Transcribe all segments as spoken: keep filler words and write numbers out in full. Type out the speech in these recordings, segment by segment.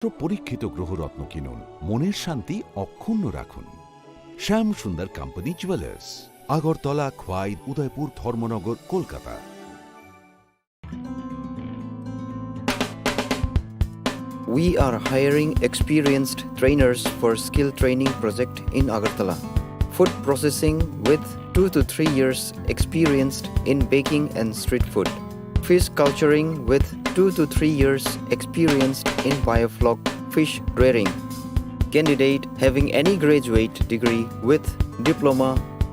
পরীক্ষিত গ্রহরত্ন কিনুন, মনের শান্তি অক্ষুণ্ণ রাখুন। শ্যাম সুন্দর কোম্পানি জুয়েলার্স, আগরতলা, খোয়াই, উদয়পুর, ধর্মনগর, Kolkata. We are hiring experienced trainers for skill training project in Agartala. Food processing with two to three years experienced in baking and street food. Fish culturing with two to three years experienced in biofloc fish rearing. Candidate having any graduate degree with diploma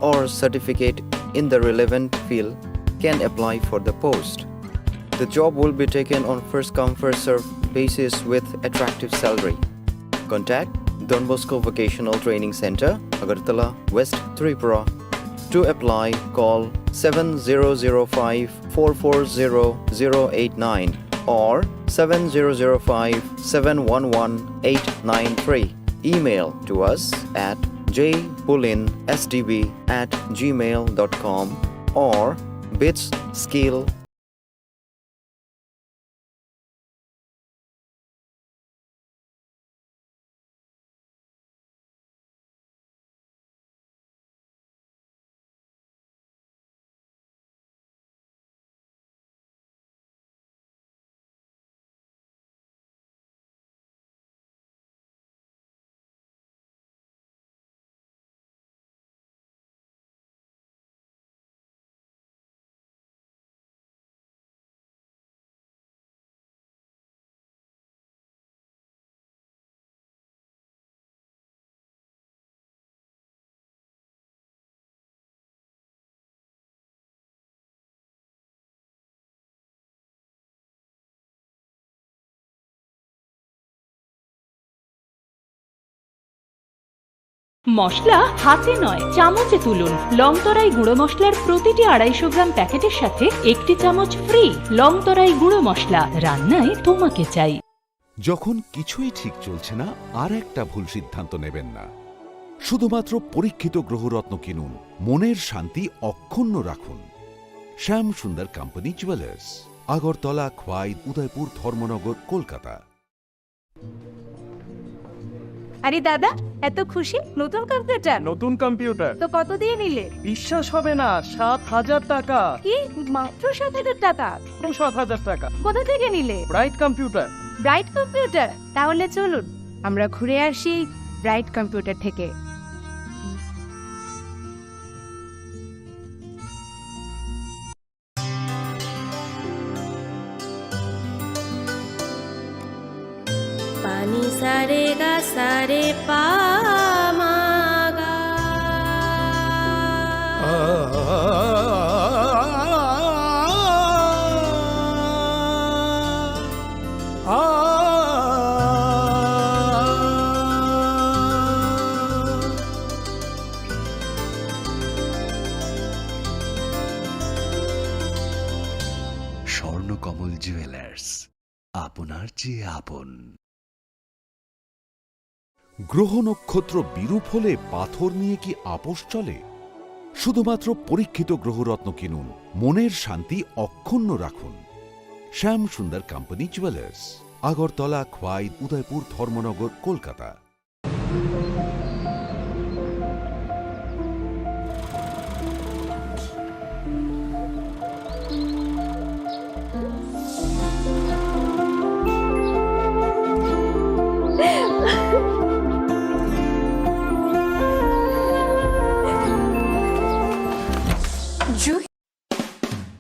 or certificate in the relevant field can apply for the post. The job will be taken on first come first serve basis with attractive salary. Contact Don Bosco Vocational Training Center, Agartala, West Tripura. To apply, call seven zero zero five four four zero zero eight nine or seven zero zero five seven one one eight nine three. Email to us at j pulin s d b at gmail dot com or bits skill মশলা হাতে নয়, চামচে তুলুন। লংতরাই গুঁড়ো মশলার প্রতিটি আড়াইশো গ্রাম প্যাকেটের সাথে একটি চামচ ফ্রি। লংতরাই গুঁড়ো মশলা, রান্নায় তোমাকে চাই। যখন কিছুই ঠিক চলছে না, আর একটা ভুল সিদ্ধান্ত নেবেন না। শুধুমাত্র পরীক্ষিত গ্রহরত্ন কিনুন, মনের শান্তি অক্ষুণ্ণ রাখুন। শ্যাম সুন্দর কোম্পানি জুয়েলার্স, আগরতলা, খোয়াই, উদয়পুর, ধর্মনগর, কলকাতা। আরে দাদা, এত খুশি? নতুন কম্পিউটার? নতুন কম্পিউটার। তো কত দিয়ে নিলে? বিশ্বাস হবে না, সাত হাজার টাকা। কি? মাত্র সাত হাজার টাকা? মাত্র সাত হাজার টাকা। কোথা থেকে নিলে? Bright computer. Bright computer? তাহলে চলুন, আমরা ঘুরে আসি ব্রাইট কম্পিউটার থেকে। Pani sare ga sare pa ma ga. Swarnakamal jewellers, আপনার চেয়ে আপন। গ্রহ নক্ষত্র বিরূপ হলে পাথর নিয়ে কি আপোষ চলে? শুধুমাত্র পরীক্ষিত গ্রহরত্ন কিনুন, মনের শান্তি অক্ষুণ্ণ রাখুন। শ্যাম সুন্দর কোম্পানি জুয়েলার্স, আগরতলা, খোয়াই, উদয়পুর, ধর্মনগর, কলকাতা।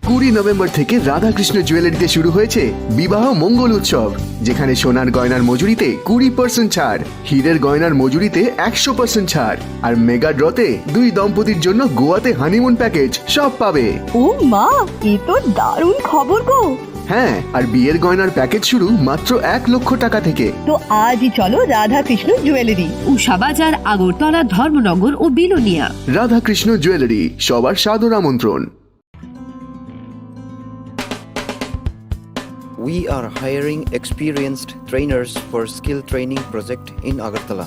কুড়ি নভেম্বর থেকে রাধাকৃষ্ণ জুয়েলারিতে শুরু হয়েছে বিবাহ মঙ্গল উৎসব, যেখানে সোনার গয়নার মজুরিতে কুড়ি পার্সেন্ট ছাড়, হীরের গয়নার মজুরিতে একশো পার্সেন্ট ছাড়, আর মেগা ড্রতে দুই দম্পতির জন্য গোয়াতে হানিমুন প্যাকেজ, সব পাবে। ও মা, এ তো দারুণ খবর গো। হ্যাঁ, আর বিয়ের গয়নার প্যাকেজ শুরু মাত্র এক লক্ষ টাকা থেকে। তো আজই চলো রাধাকৃষ্ণ জুয়েলারি, উষা বাজার, আগরতলা, ধর্মনগর ও বিলোনিয়া। রাধাকৃষ্ণ জুয়েলারি, সবার সাদর আমন্ত্রণ। We are hiring experienced trainers for skill training project in Agartala.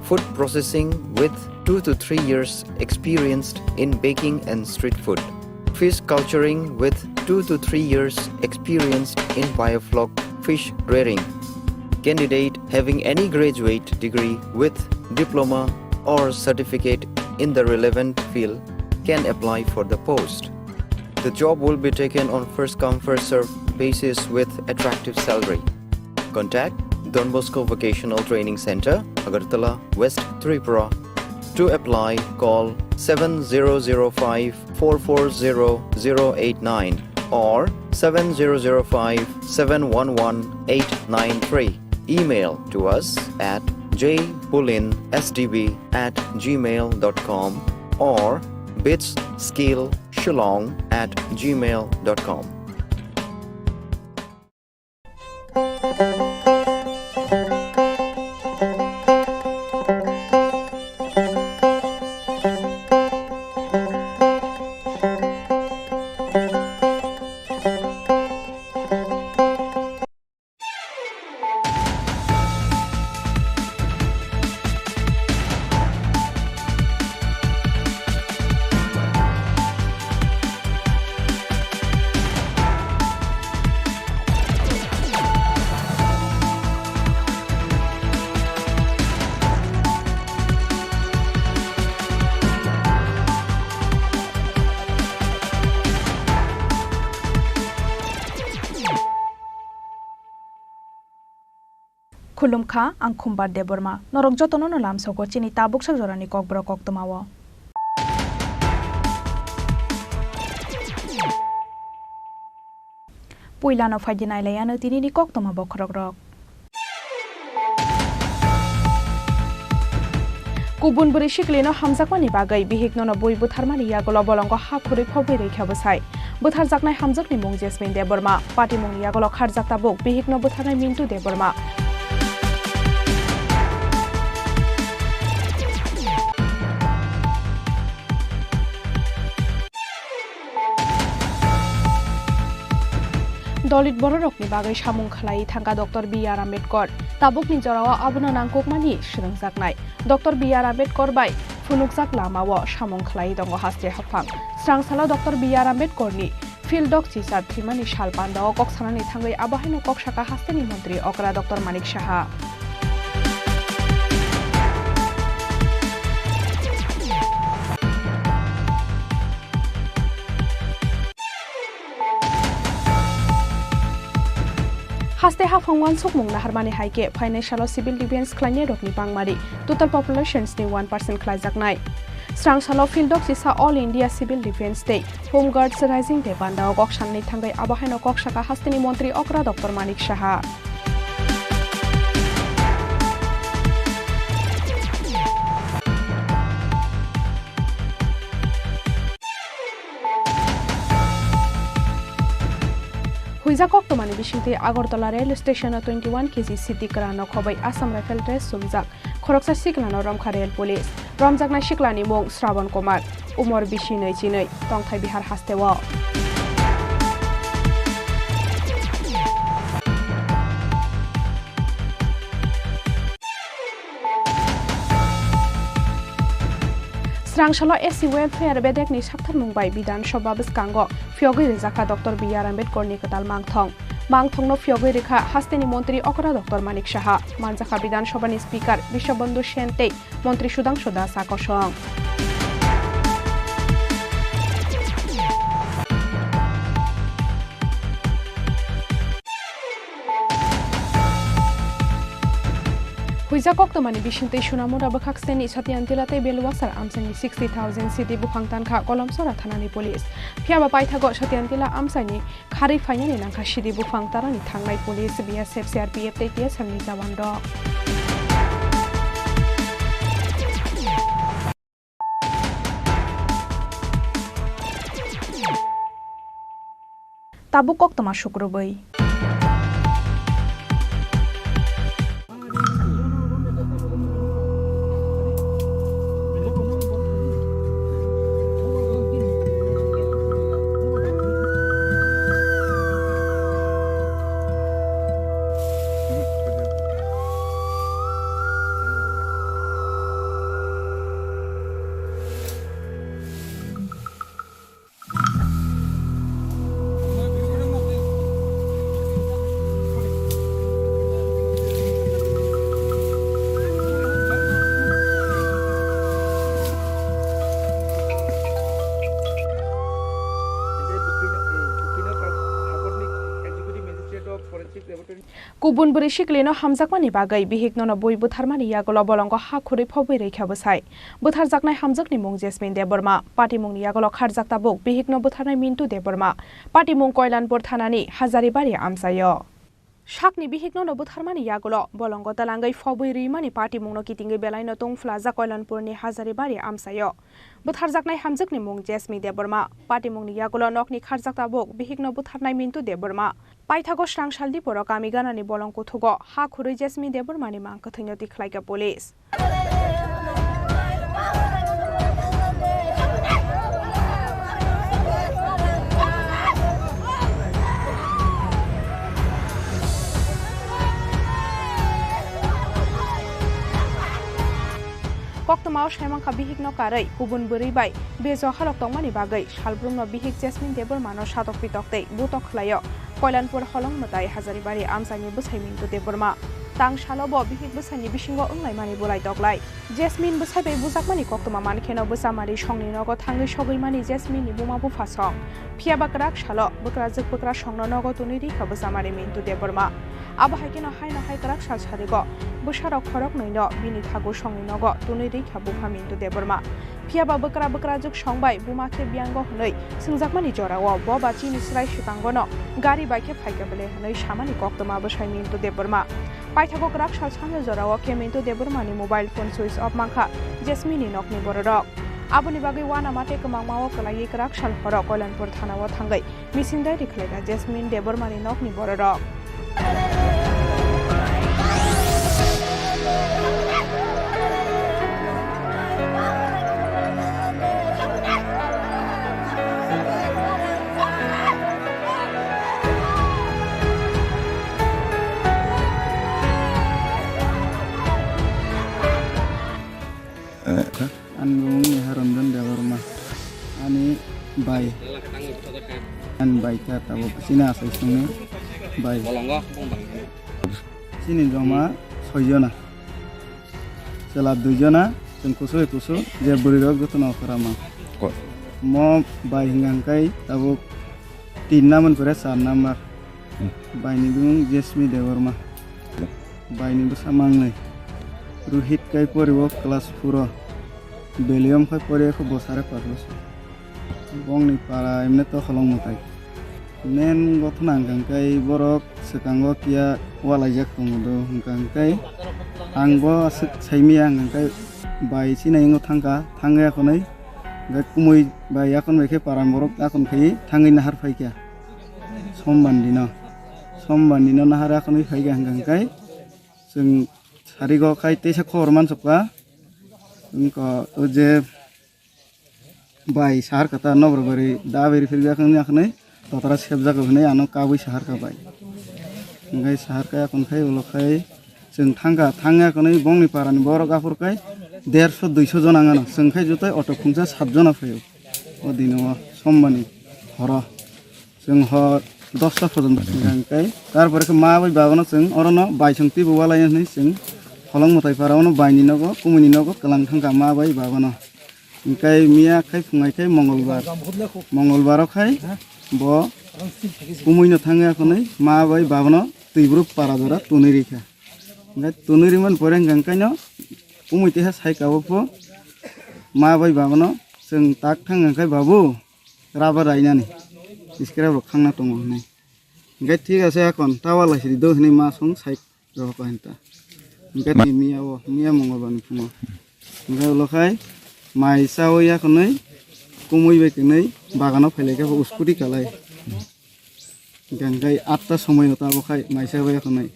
Food processing with two to three years experienced in baking and street food. Fish culturing with two to three years experienced in biofloc fish rearing. Candidate having any graduate degree with diploma or certificate in the relevant field can apply for the post. The job will be taken on first come, first serve basis with attractive salary. Contact Don Bosco Vocational Training Center, Agartala, West Tripura. To apply, call seven zero zero five four four zero zero eight nine or seven zero zero five seven one one eight nine three. Email to us at j pulin s d b at gmail dot com or bits skill shillong at gmail dot com. Khulumkha, ang Khumbar Debbarma. Norok jotono no lamsogo chini tabuksa jorani kokborok koktwmao. Puilano phaidi nailaiano tinini koktwma bokhorokrok. Kubun bwrwi siklino hamjakmani bagwi bihiknono bui butharmani yagulo bolongo ha khurwi phobwi rwikha bwsai. Bwtharjaknai hamjakni mung Jasmine Debbarma. Patimungni yagulo kharjak tabuk bihikno bwtharnai Mintu Debbarma. Dalit bororokni bagwi samung khlaiwi thangkha Doctor B R Ambedkar. Tabukni jorao abono nangkukmani swnamjaknai. Doctor B R Ambedkar bai phunukjak lamao samung khlaiwi tongo haste haphang. Srangsalo Doctor B R Ambedkarni Phil Dok Chisar thwimani sal pandao kok sanani thangwi abo haino kok sakha hasteni montri okra Doctor Manik Saha. Haste haphang uansukmung naharmani hai khe phainai salo civil defence khlainai rokni bangmari total populations ni one percent khlaijaknai. Srangsalo Phil Dok Chisa All India Civil Defence tei Home Guards Rising Day pandao kok sanani thangwi abo haino kok sakha hasteni montri okra Doctor Manik Saha. Huijak koktwmani bisingtwi Agartala rail station-o twenty one K G siti kwrano khobwi Assam Rifle dress chumjak khoroksa siklano romkha rail police. Romjaknai siklani mung Shravan Kumar, umor bisi nwi chinwi, tongthai Bihar hasteo. Srangsalo S C welfare bedekni saktharmung bai Bidhan Sabha bwskango phiyogwi rwjakha Doctor B R Ambedkarni kwtal mangthong. Mangthongno phiyogwi rwkha hasteni montri okra Doctor Manik Saha, manjakha Bidhan Sabhani Speaker Biswabandhu Sen tei montri Sudhangshu Das Akosong. Huijak koktwmani bisingtwi Sunamura bwkhak seni Satyantila tei Beluwasar amchaini sixty thousand siti buphang tankha Kolomsora thanani police. Phiyaba paithago Satyantila amchaini kharwi phainani nangkha sidi buphang tarani thangnai police, B S F, C R P F tei T S F ni jawan rok. Tabuk koktwma sukrubwi. Kubun bwrwi siklino hamjakmani bagwi bihikno no bui bwtharmani yagulo bolongo ha khurwi phobwi rwikha bwsai. Bwtharjaknai hamjwkni mung Jasmine Debbarma. Patimungni yagulo kharjak tabuk bihikno bwtharnai Mintu Debbarma. Patimung Koilanpur thanani Hazaribari amchaio. Sakni bihikno no bwtharmani yagulo bolongo twlangwi phobwi rwimani patimungno kitingwi belaino tongphlajak Koilanpurni Hazaribari amchaio. Bwtharjaknai hamjwkni mung Jasmine Debbarma. Patimungni yagulo nokni kharjak tabuk bihikno bwtharnai Mintu Debbarma. Paithago srang sal diporo kami ganani bolong kuthugo ha khurwi Jasmine Debbarmani mang kwthwino tikhlaikha police. Koktwmao saimankha bihikno karwi kubun bwrwi bai bejo halok tongmani bagwi salbrumno bihik Jasmine Debbarmano satok pitok tei butok khlaio Koilanpur holong mwtai Hazaribari amchaini bwsai Mintu Debbarma. Tang salo bo bihik bwsaini bisingo wnglaimani bwlai toklai. Jasmine bwsai bai bujakmani koktwma mankheno bwchamari songni nogo thangwi sogwimani Jasmineni buma bupha song. Phiyaba kwrak salo bwkrajwk bwkra songno nogo twnwi rikha bwchamari Mintu Debbarma. Abo hai kheno haino hai kwrak sal sarigo bwsarok khoroknwino bini thagu songni nogo twnwi rikha bupha Mintu Debbarma. Phiyaba bwkra bwkrajwk song bai buma khe biyango hwnwi swngjakmani jorao bo ba chini chwrai swkangono gari bai khe phaikha bwle hwnwi samani koktwma bwsai Mintu Debbarma. Paithago kwrak sal sanja jorao khe Mintu Debbarmani mobile phone switch off mankha Jasmineni nokni bororok. Aboni bagwi uanama tei kwmangmao kwlaiwi kwrak sal horo Koilanpur thanao thangwi missing diary khlaikha Jasmine Debbarmani nokni bororok. Ani bumung Niharanjan Debbarma. Ani bai. Ani bai kha tabuk chini asai songni bai. Chini joma soi jona. Chwla dui jona, chwng kusu bai kusu, je bwrwi rok jotono kwrama. Mo bai hwnka hwnkhe tabuk tin number pore char number. Hmm. Baini bumung Jasmine Debbarma. Baini bwsa mangnai. Rohit kai pori o class four o. Belium khai pori kho bosare pass bosor. Bongni para emne to holong mwtai. Main gothona hwnka hwnkhe borok swkango kiya walaijak tongo do hwnka hwnkhe ang bo aswk saimaya hwnka hwnkhe bai chini yango thangkha, thangya khonwi hwnkhe kumui bai yakon bai khe para borok yakon khai thangwi nahar phaikha. Sombandi no, sombandi no nahar akhonwi phaikha hwnka hwnkhe chwng sarigo khai teisa khobor mansukha. Wngkha o je bai sahar kata nobor bari da bari phirbi akhonwi akhonwi totra sepjago hwnwi ano kabui sahar kha bai. Hwnkhai sahar kha akhon khai ulo khai chwng thangkha, thangya akhonwi bongni parani borok aphur khai derso duiso jona wngano chwng khai jutai auto khungsa sat jona phaio o dino o sombani horo. Chwng hor dosta pojonto thangkha hwnkhe, tarpore khe ma bai babano chwng orono bai chwng twibo walai hwnwi chwng holong mwtai para ono baini nogo, kumuni nogo kwlang thangkha ma bai babano. Hwnkhe miya khai phungai khai Mongolbar, Mongolbar o khai bo kumuino thangwi akhonwi ma bai babano twibruk para jora twnwi rikha. Hwnkhe twnwi rimani pore hwnkhe hwnkhaino kumui teha sai kabo pho ma bai babano chwng tak thang hwnkhe babu rubber rainani scrap rok khangna tongo hinwi. Hwnkhe thik ase, akhon ta walaisiri do hinwi ma song sai rohor hinta. Hwnkhe Ma- tini miya o, miya Mongolbar ni phungo. Hwnkhe ulo khai mai chawi akhonwi kumui bai kwnwi bagano phailaikha bo scooty kalai. Hwnkhe hwnkhe atta somoi o ta bo khai mai chawi akhonwi.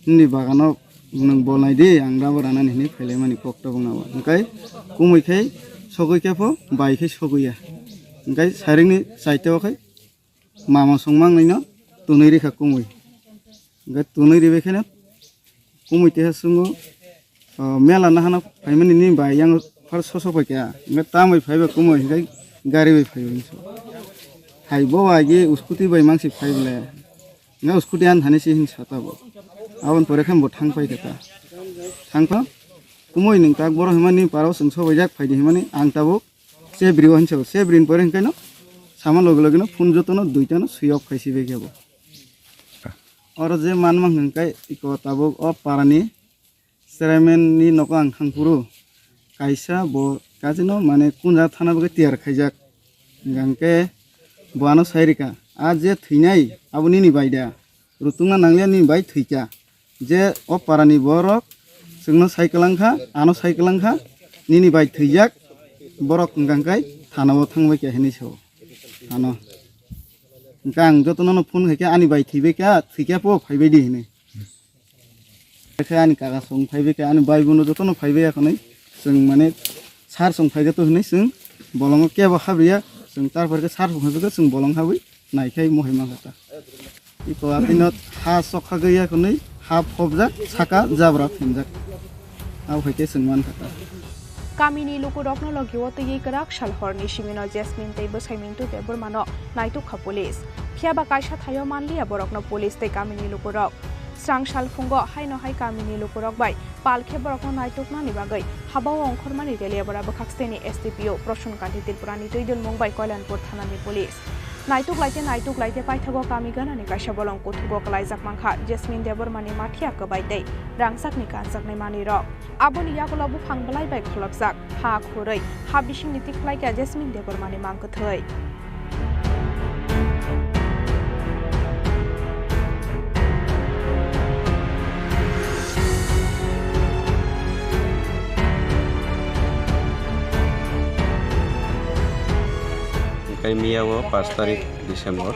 Nini bagano nwng bol nai di, ang rubber ranani hinwi phailaimani kok tabuk nabo. Hwnkhe kumui khai sogwi khe pho, bai khai sogwi ya. Hwnkhe sairingni chaita o khai mama song mangnai no twnwi rikha kumui. Hwnkhe twnwi ribai kheno kumui teha swngo, "O, mela nahano phaimani ni bai yang phar soso paikha." Hwnkhe tambai phaiba kumui hwnkhe gari bai phaiba hinwi sa. Hai bo agi scooty bai mangsi phai bole. Nga scooty an thani si hin sata bo. Abon pore khe bo thang pai khe ta. Thang pha kumui nwng tak boro hima ni paro chwng sobai jak phai di himani ang tabuk chebri o hinsa bo. Chebri ni pore hwnkhe no sama loge loge no phone joto no duita no swi off khai si bai khe bo. Oro je manma hwnkhe iko tabuk o parani chairman ni nogo ang thangphuru kaisa bo kajino mane kunja thana bagwi tiyar khaijak. Hwnkhe bo ano sai rika, "A je thwinai abo nini bai da, rutungna nanglia nini bai thwikha." Je o parani borok chwngno sai kwlangkha, ano sai kwlangkha, "Nini bai thwijak borok hwnkha khe thanao thangbai kha," hinwi sao. Ano hwnkha ang jotono phone khaikha, "Ani bai thwibai kha, thwikha po phaibai di," hinwi. Khe ani kaka song phaibai kha, ani bai bono jotono phaibai ya khwnwi chwng mane sar song phaikha to hinwi chwng bolongo kebo habriya, chwng tarpor khe sar song phaibai kha chwng bolong habwi naikhai mohai mankha ta. Iko atino ha sokha gaya khwnwi ha phobjak saka jabra thumjak. Abo hai khe chwng mankha ta. Kamini lukurokno logio twiwi kwrak sal horni simino Jasmine tei bwsai Mintu Debbarmano naitukha police. Phiya ba kaisa thaio manliya borokno police tei kamini lukurok. Srang sal phungo haino hai kamini lukurok bai pal khe borokno naituknani bagwi habao ongkhormani rally ebora bwkhak steni S D P O Prosun Kanti Tripurani twi dunmung bai Koilanpur thanani police. Naituk laite naituk laite paithago kami ganani kaisa bolong kuthugo kwlaijak mankha Jasmine Debbarmani mathiya kwbai tei rangchakni kanjaknai manwirok. Aboni yagulo buphang bwlai bai kholopjak ha khurwi ha bisingni tikhlaikha Jasmine Debbarmani mang kwthwi. Hwnkhe miya o pash tarik December,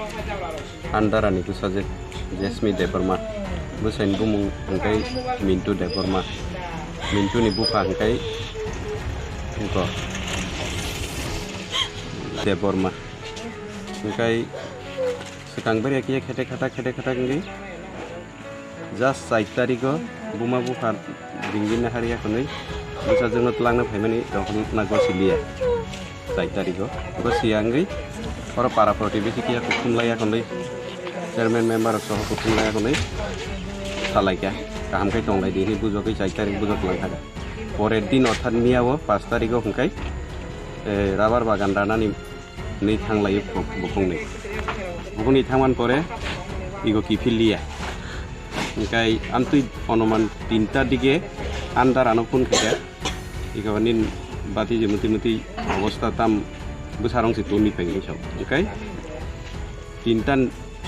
Andarani bwsajwk Jasmine Debbarma, bwsaini bumung hwnkhe Mintu Debbarma, Mintuni bupha hwnkhe Debbarma. Hwnkhe swkang bwrwi khe khete khata khete khata wngwi just char tarigo buma bupha ringwi naharya hwnwi bwsajwkno twlangna phaimani dokhna gosiliya. Char tarigo gosiya wngwi oro para protibesi kiya kuthumlaiya hwnwi chairman member rok soho kuthumlaiya hwnwi salaikha, kaham khe tonglaidi hinwi bujogwi char tarik bujok langkha. Porer din orthat miya o pash tarigo hwnkhe, eh, rubber bagan ranani nwi thanglaio bukhuk-, bukhukni. Bukhukni thangman pore igo kiphil liya. Hwnkhe amtwi onuman tinta dige andar ano phone khaikha. Igo nin bati je muti muti obostha tam bwsarong se toni phaikha. Hwnkhe tinta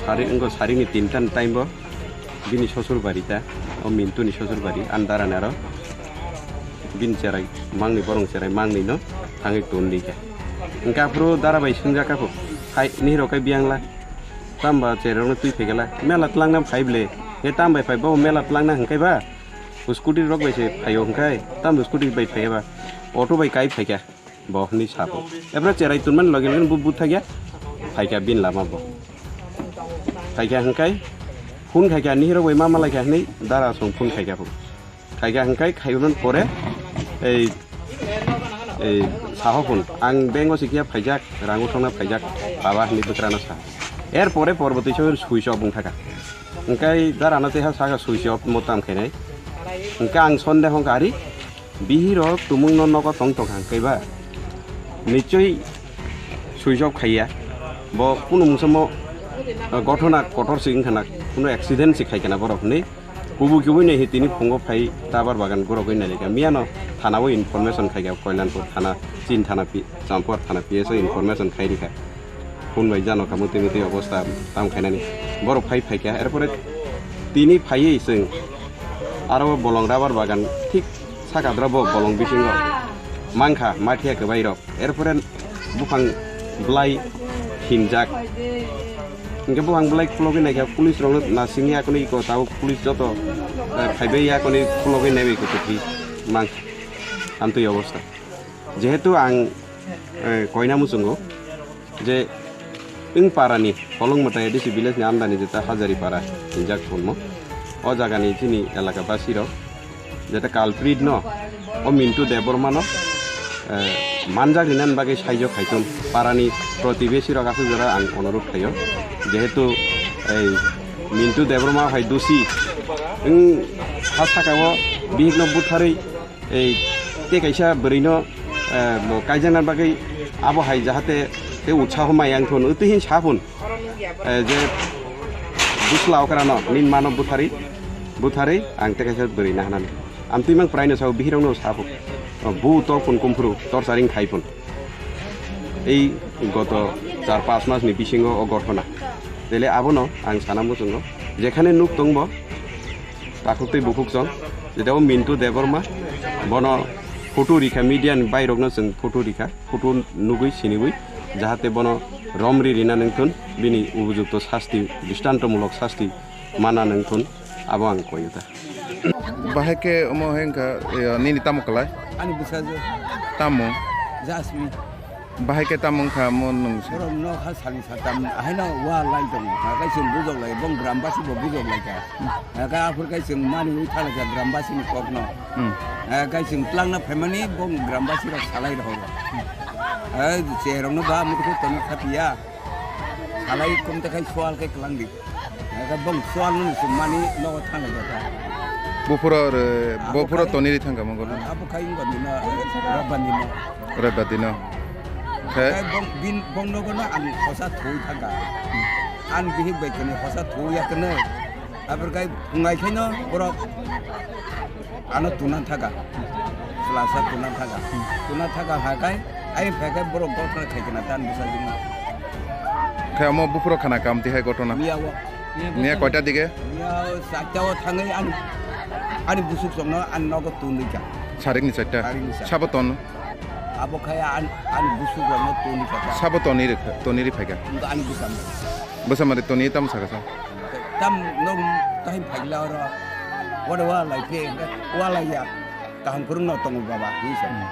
Sari wngkha, sarini tinta ni time bo bini sosur bari ta, o Mintu ni sosur bari, ani dara ni aro bini cherai mangni, borong cherai mangni no thangwi ton di kha. Hwnkhe aphuru dara bai swngjak kha phu, "Hai, nihiro khe biyang la, tamba cherai rok no twi phai khe la, mela twlang na phai ble, he tam bai phai bo mela twlang na hwnkhe ba, scooty rok bai se phai o hwnkhe, tam scooty bai phai ba, auto bai kai phai kha." Bo hwnwi sa bo. Ephra cherai tonmani loge loge bo buthakya phaikha bini lama bo. Phaikha hwnkhe phone khaikha, nihiro bai ma malaikha hwnwi dara song phone khaikha phone. Khaikha hwnkhe khaiman pore ei, ei saho phone. Ang bank o sikya phaijak, rang uthokna phaijak, baba hwnwi bwkrano sa. Er pore porbo twi switch off wng thaka. Hwnkhe dara no tei ha saka switch off mo tam khainai. Hwnkhe ang sonde hwnkha ari, bihirok tumungno nogo tong tong kha hwnkhe ba nichoi switch off khaiya. Bo kunu mungsa mo, uh, gothona kotor se wngkha na, kunu accident se khaikha na borok hwnwi kubui kubui nai tini phungo phai rubber bagan gorogwi nai kha. Miyano thana o information khaikha, Koilanpur thana, Chin thana, Pi-, Champur thana P S o information khai rikha. Phone bai jano kha, mutwi mutwi obostha tam khainani. Borok phai phaikha, erpore tini phaiwi chwng aro bolong rubber bagan thik saka dra bo bolong bisingo mankha mathiya kwbai rok. Erpore buphang bwlai hinjak. Hwnkhe buphang bwlai khulogwi naikha, police rokno nasingya kwnwi iko tabuk police joto, eh, phaibai ya kwnwi khulogwi naibai khe kwthwi mankha. Amtwi obostha. Jehetu ang, eh, koina muchungo je wng parani Kolongmwtai A D C village ni andani jeta Hazari para hinjak phunmo. O jagani chini elaka basi rok jeta culprit no, o Mintu Debbarma no, eh, manjak rinani bagwi saijo khaitun parani protibesi rok aswk jora ang onurodh khaio. Jehetu ei Mintu Debbarma hai dusi wng ha saka o bihik no butharwi ei tei kaisa bwrwino, eh, bo kaijakna bagwi abo hai jahate tei utsaho mai ang thun, twi hin sa phun, eh, je Usla okrano nin mano buthari, buthari ang tekaisa bwrwi nahanani. Amtwi mang praino sao bihirokno sapo. O bu to pun kumphuru, tor saring khai pun. Ei goto char pas mas ni bisingo o gothona. Tele abono ang sana muchungo. Jekhane nuk tongbo, takhuk tei bukhuk chong. Jeta o Mintu Debbarma, bono photo rikha, media ni bairokno chwng photo rikha. Photo nugwi siniwi, jahate bono romri rina nangthun, bini ubujukto sasti, dristontomulok sasti mana nangthun, abo ang koyo ta. Bahai khe omo hai wngkha, eh, nini tamo kwlai? Ani bwsajwk. Tamo? Jasmine. Bahai khe tamo wngkha mo nwng se? Borok nok ha salni satam, haino wa lai tongo. Hakai chwng bujok lai, bong grambasi bo bujok lai kha. Hakai aphur kai chwng mani wi thala kha grambasi ni kokno. Hmm. Hakai chwng tlangna phaimani bong grambasi rok salai rohor. Hai cherokno ba mutu tono khapiya. Salai kumte khai sual khe kwlangdi. Eka bong sual nung sung mani nogo thang le jata. Buphuro re, Abo buphuro khai toni ri thang kamo golo. Abo khai wngkha dino, Rabbani no. Rabbani no. Khe? Khai bong bin, bong nogo no ang khosa thui thang kha. Ang bihik bai kene khosa thui ya kene. Abor khai phungai khai no borok ano tunan thaga. Selasa tunan thaga. Tunan thaga hakai, ai phakai borok gotna khai kena tan bisa jingma. Khe omo buphuro khana kam tihai gotona. Miya o. Miya koita dige? Miya o satta o thangai ani, ani busuk songno ani nogo tunui ka. Sarik ni satta. Sarik ni satta. Sabo ton. Abo khai ani, ani busuk songno tunui ka. Sabo toni ri, toni ri phaika. Ani busam. Busamari toni tam saka sa. Tam nong tahim phaila oro. Wada wa lai phe, wa lai ya. Kaham kurung no tongo baba, hinsa. Hmm.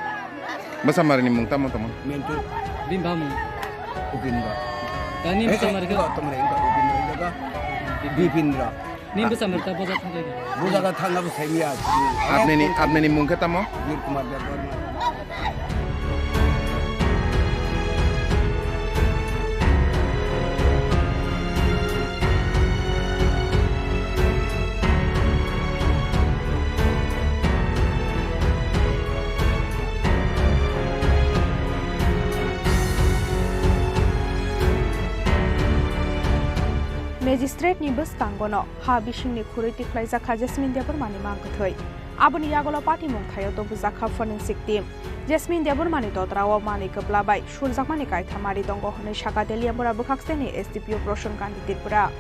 Bwsa mari ni mung tamo tamo? Mentu. Bini bamung. Upindra. Tani eh, bwsa mari eh, ko? Enggak, tong re, enggak, Upindra, enggak, Bipindra. Ni bwsa mari ta boja thang kha. Boja ka thang na bwsa miya. Apni ni, apni ni mung khe tamo? Bir Kumar Debbarma. Magistrate ni bwskango no ha bising ni khurui tikhlaijak kha Jasmine Debbarma ni mang kwthwi. Aboni yagulo patimung thaio tubujak kha forensic team. Jasmine Debbarma ni totra o manwi kwpla bai surjakmani kaitha mari tongo hwnwi sakha Teliamura bwkhaksteni S D P O Proson Kanti Tripura.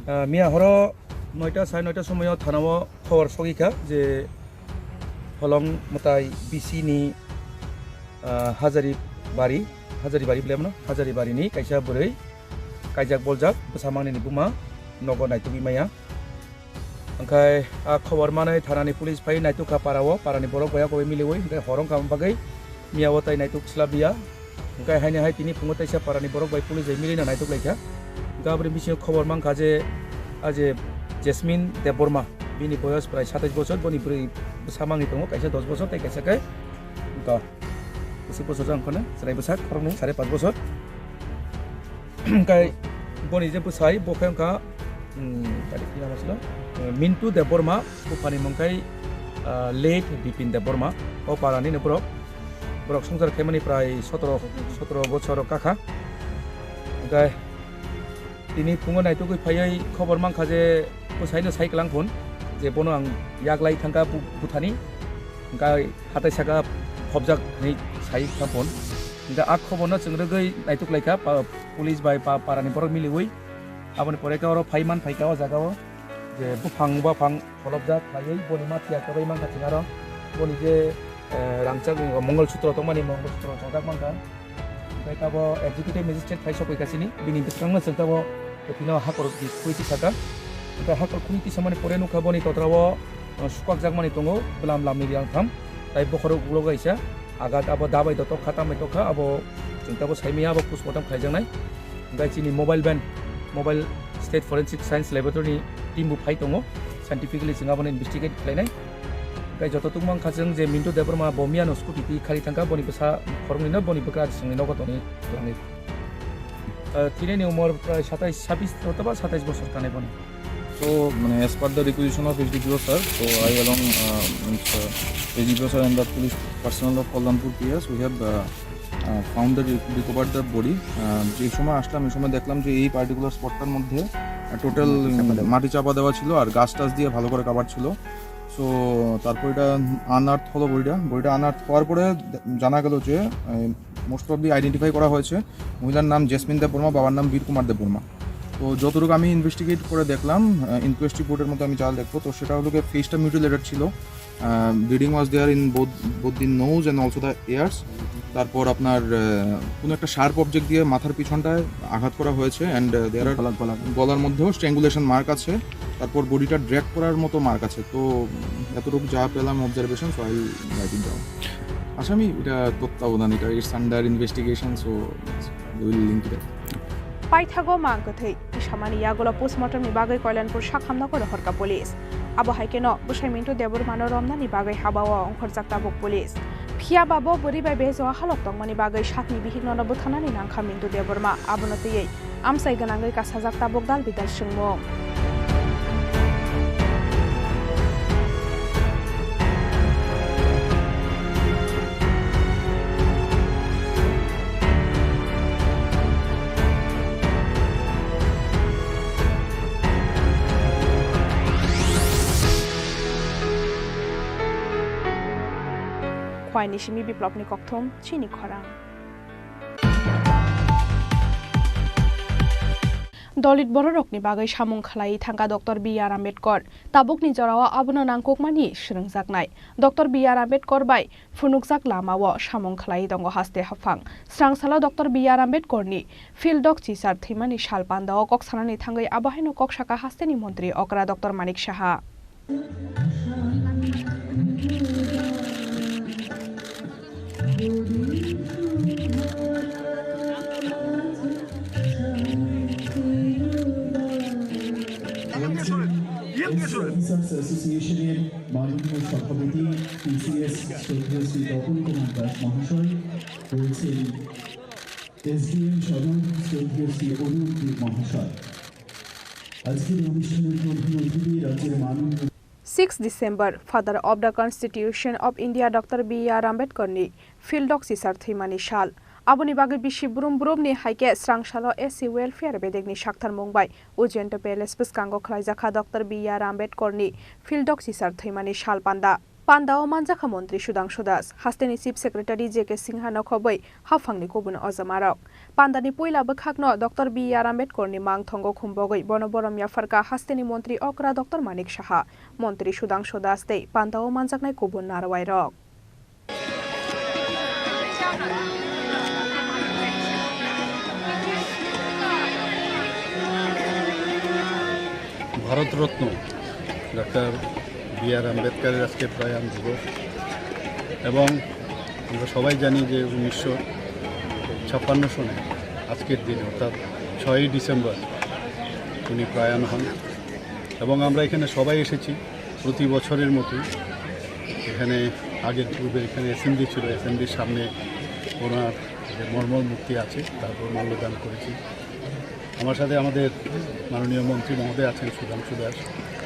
Ah, miya horo noita, sare noita somoyo thanao khobor sogwi kha je Holong mwtai B C ni, ah, Hajari bari, Hajari bari bwlai mano, Hajari bari ni kaisa bwrwi kaijak boljak bwsa mangni ni buma nogo naitugwi maya. Hwnkhe a khobor manwi thanani police phai naituk kha para o, para ni borok bai a koi miliwi, hwnkhe hor wngkha bagwi miya o tai naituk slap ya. Hwnkhe haini hai tini phungo teisa parani borok bai police bai milino naituk lai kha. Hwnkhe aboni bisingo khobor man kha je, a je Jasmine Debbarma, bini boyos prai satais bochor, boni bwrwi bwsa mangwi tongo, kaisa dos bochor tei kaisa khe, hwnkhe bwswk bochor jang phano chwrai bwsa khoroknwi sare pash bochor. Hwnkhe boni je bwsai, bo khe wngkha, um, tari khe nang silo, eh, Mintu Debbarma, buphani mung khe, ah, late Bipin Debbarma, o parani no borok, borok swngchar khaimani prai sotoro, sotoro bochor kakha. Hwnkhe tini phungo naitugwi phaiwi khobor mankha je bwsaino sai kwlang phun je bono ang yaklai thangkha bu-, buthani, hwnkhe hatai saka phobjak hinwi sai kha phun. Hwnkhe a khoborno chwng rwgwi naituklaikha pa-, police bai pa-, parani borok miliwi. Aboni pore khe oro phai man phaikha o jagao je buphang buphang pholopjak khaiwi boni ma phiya kwbai mankha chwng aro boni je, eh, rangchak ni Mongol Sutro tongmani Mongol Sutro chongjak mankha. Hwnkhe tabo executive magistrate phai sokwi kha chini, bini bwskango chwng tabo phino hakor khwi tisaka. Hwnkhe hakor khwi tisamani pore nukha boni totra o, uh, sukakjakmani tongo, bwlam lamni riyang tham, tai bokhorok ulo kaisa, agat abo dabai do tokha, tambai tokha, abo chwng tabo saimaya abo postmortem khaijaknai. Hwnkhe chini mobile van, mobile State Forensic Science Laboratory ni team bo phai tongo, scientifically chwng abono investigate khlainai. Hwnkhe joto tungma wngkha chwng je Mintu Debbarma bo miyano scooty twi khali thangkha, boni bwsa khoroknwino boni bwkra chwngni nogo tonwi twlangwi. Ah, thinani umor prai satais, sabis othoba satais bosor kanai boni. So, মানে, as per the requisition of S D P O sir, so I along, uh, means, uh, S D P O sir and the police personnel of Kalyanpur P S, we have, uh, uh, found the re-, recovered the body. Uh, যে সময় আসলাম, এই সময় দেখলাম যে এই পার্টিকুলার স্পটটার মধ্যে, আহ, টোটাল মাটি চাপা দেওয়া। মাটি চাপা দেওয়া ছিল আর গাছ টাছ দিয়ে ভালো করে কাভার ছিল। সো তারপর এটা আনআর্থ হলো বডিটা। বডিটা আনআর্থ হওয়ার পরে দে-, জানা গেল যে, আহ, মোস্ট প্রবলি আইডেন্টিফাই করা হয়েছে। মহিলার নাম জেসমিন দেববর্মা, বাবার নাম বীর কুমার দেববর্মা। তো যতটুকু আমি ইনভেস্টিগেট করে দেখলাম, আহ, ইনকোয়েস্ট রিপোর্টের মতো আমি যা দেখবো, তো সেটা হলো গিয়ে ফেসটা মিউটিলেটেড ছিল। Bleeding was there in both, both the nose and also the ears. তারপর আপনার, আহ, কোনো একটা শার্প অবজেক্ট দিয়ে মাথার পিছনটায় আঘাত করা হয়েছে and, আহ, there are গলা, গলা। গলার মধ্যেও স্ট্র্যাঙ্গুলেশন মার্ক আছে। তারপর বডিটা ড্র্যাগ করার মতো মার্ক আছে। তো, উম, এতটুকু যা পেলাম observation, so I will write it down. আসামি এটা তত্ত্বাবধান, এটা it's under investigation, so we will link it up. Paithago mang kwthwi tisamani yagulo postmortem ni bagwi Kalyanpur sakhamno kono horka police. Abo hai kheno bwsai Mintu Debbarmano romnani bagwi habao ongkhorjak tabuk police. Phiya ba bo bwrwi bai bejo halok tongmani bagwi sakni bihikno no bwtharnani nangkha Mintu Debbarma. Abono twiwi amchai gwnangwi kasajak tabuk dal bidal swngmung. Khwaini simi Biplopni kokthum chini khorang. Dolit bororokni bagwi samung khlaiwi thangkha Doctor B R Ambedkar. Tabukni jorao abono nangkukmani swrwngjaknai. Doctor B R Ambedkar bai phunukjak lamao samung khlaiwi tongo haste haphang. Srangsalo Doctor B R Ambedkarni Phil Dock Chisar thwimani sal pandao kok sanani thangwi abo haino kok saka hasteni montri okra Doctor Manik Saha. বলছেন SC officers অ্যাসোসিয়েশনের মাননীয় সভাপতি টিসিএস শ্রদ্ধেয় শ্রী তপন কুমার দাস মহাশয়, বলছেন এসডিএম সদন শ্রদ্ধেয় শ্রী অরূপ দেব মহাশয়। আজকের এই অনুষ্ঠানের প্রধান অতিথি রাজ্যের মাননীয় Six December, Father of the Constitution of India Doctor B R Ambedkar ni Phil Dock Chisar thwimani sal. Aboni bagwi bisi brum brumni hai khe srangsalo S C welfare bedekni sakthar mung bai Ujjayanta Palace bwskango khlaijakha Doctor B R Ambedkar ni Phil Dock Chisar thwimani sal panda. Pandao manjakha Montri Sudhangshu Das, hasteni Chief Secretary J K Singha no khobwi haphangni kubun ojamarok. Pandani puila bwkhakno Doctor B R Ambedkar ni mang thongo khumbogwi bono borom yapharkha hasteni Montri okra Doctor Manik Saha, Montri Sudhangshu Das tei pandao manjaknai kubun narwai rok. Bharat Ratna doctor B আর আম্বেদকরের আজকে প্রয়াণ দিবস এবং আমরা সবাই জানি যে উনিশশো ছাপ্পান্ন সনে আজকের দিনে অর্থাৎ ছয়ই ডিসেম্বর উনি প্রয়াণ হন এবং আমরা এখানে সবাই এসেছি প্রতি বছরের মতোই। এখানে আগের পূর্বে এখানে অ্যাসেম্বলি ছিল, অ্যাসেম্বলির সামনে ওনার যে মর্মর মূর্তি আছে তার উপর মাল্যদান করেছি। আমার সাথে আমাদের মাননীয় মন্ত্রী মহোদয় আছেন, সুধাংশু দাস,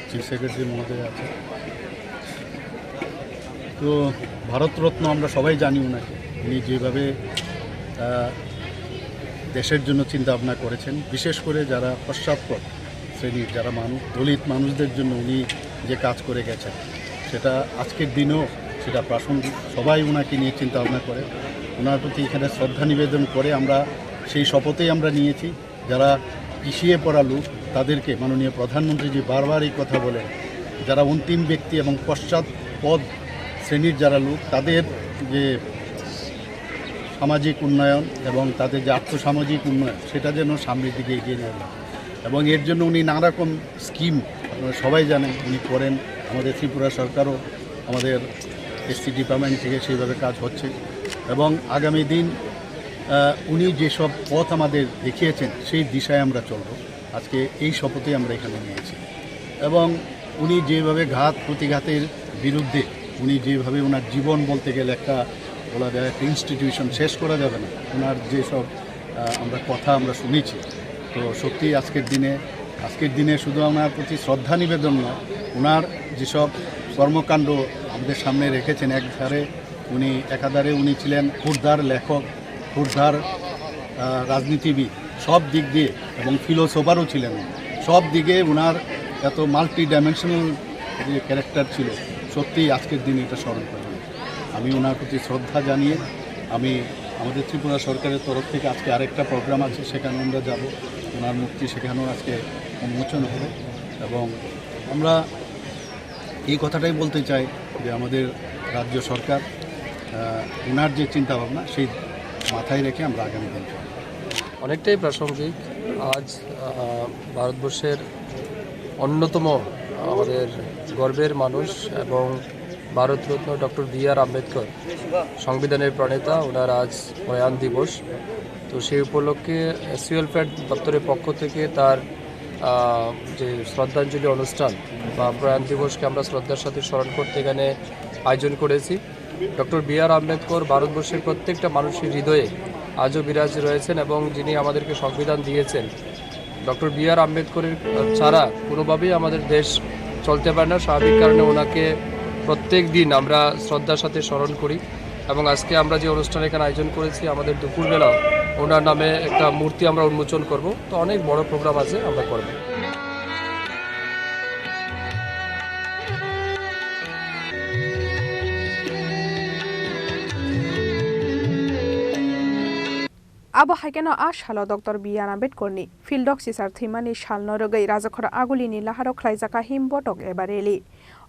চিফ সেক্রেটারি মহোদয় আছেন। তো ভারতরত্ন আমরা সবাই জানি ওনাকে, উনি যেভাবে আহ, দেশের জন্য চিন্তা ভাবনা করেছেন, বিশেষ করে যারা পশ্চাৎপদ শ্রেণীর যারা মানুষ, দলিত মানুষদের জন্য উনি যে কাজ করে গেছেন, সেটা আজকের দিনেও সেটা প্রাসঙ্গিক। সবাই ওনাকে নিয়ে চিন্তা ভাবনা করে, ওনার প্রতি এখানে শ্রদ্ধা নিবেদন করে আমরা সেই শপথেই আমরা নিয়েছি। যারা পিছিয়ে পড়া লোক, তাদেরকে মাননীয় প্রধানমন্ত্রীজি বারবার এই কথা বলেন, যারা অন্তিম ব্যক্তি এবং পশ্চাৎপদ শ্রেণীর যারা লোক, তাদের যে সামাজিক উন্নয়ন এবং তাদের যে আর্থসামাজিক উন্নয়ন, সেটা যেন সামনের দিকে এগিয়ে নেওয়া যায়। এবং এর জন্য উনি নানা রকম স্কিম, আপনারা সবাই জানেন, উনি করেন। আমাদের ত্রিপুরা সরকারও, আমাদের এসসি ডিপার্টমেন্ট থেকে সেইভাবে কাজ হচ্ছে। এবং আগামী দিন, আহ, উনি যেসব পথ আমাদের দেখিয়েছেন, সেই দিশায় আমরা চলব। আজকে এই শপথই আমরা এখানে নিয়েছি। এবং উনি যেভাবে ঘাত প্রতিঘাতের বিরুদ্ধে, উনি যেভাবে ওনার জীবন বলতে গেলে একটা, বলা যায়, একটা ইনস্টিটিউশন, শেষ করা যাবে না। ওনার যেসব, আহ, আমরা কথা আমরা শুনেছি, তো সত্যিই আজকের দিনে আজকের দিনে শুধু ওনার প্রতি শ্রদ্ধা নিবেদন নয়, ওনার যেসব কর্মকাণ্ড আমাদের সামনে রেখেছেন, একধারে উনি, একাধারে উনি ছিলেন ক্ষুরধার লেখক, ক্ষুরধার, আহ, রাজনীতিবিদ, সব দিক দিয়ে, এবং ফিলোসোফারও ছিলেন। সব দিকে ওনার এত মাল্টি ডাইমেনশনাল যে ক্যারেক্টার ছিল, সত্যিই আজকের দিনে এটা স্মরণ করা হয়। আমি ওনার প্রতি শ্রদ্ধা জানিয়ে আমি, আমাদের ত্রিপুরা সরকারের তরফ থেকে আজকে আরেকটা প্রোগ্রাম আছে, সেখানে আমরা যাব। ওনার মূর্তি সেখানেও আজকে উন্মোচন হবে। এবং আমরা এই কথাটাই বলতে চাই যে আমাদের রাজ্য সরকার, আহ, ওনার যে চিন্তাভাবনা, সেই মাথায় রেখে আমরা আগামী দিন চলব। অনেকটাই প্রাসঙ্গিক। আজ, আহ, ভারতবর্ষের অন্যতম আমাদের গর্বের মানুষ এবং ভারতরত্ন ডক্টর বি আর আম্বেদকর, সংবিধানের প্রণেতা, ওনার আজ প্রয়াণ দিবস। তো সেই উপলক্ষে এসসি ওয়েলফেয়ার দপ্তরের পক্ষ থেকে তার, আহ, যে শ্রদ্ধাঞ্জলি অনুষ্ঠান বা প্রয়াণ দিবসকে আমরা শ্রদ্ধার সাথে স্মরণ করতে এখানে আয়োজন করেছি। ডক্টর বি আর আম্বেদকর ভারতবর্ষের প্রত্যেকটা মানুষের হৃদয়ে আজও বিরাজ রয়েছেন এবং যিনি আমাদেরকে সংবিধান দিয়েছেন, ডক্টর বি আর আম্বেদকরের ছাড়া কোনোভাবেই আমাদের দেশ চলতে পারে না। স্বাভাবিক কারণে ওনাকে প্রত্যেক দিন আমরা শ্রদ্ধার সাথে স্মরণ করি এবং আজকে আমরা যে অনুষ্ঠান এখানে আয়োজন করেছি, আমাদের দুপুরবেলা ওনার নামে একটা মূর্তি আমরা উন্মোচন করব। তো অনেক বড় প্রোগ্রাম আছে, আমরা করব। Abo hai kheno a salo Doctor B R Ambedkar ni Phil Doksisa thwimani salno rwgwi Rajakhor Agulini laharo khlaijak kha him botok eba rally.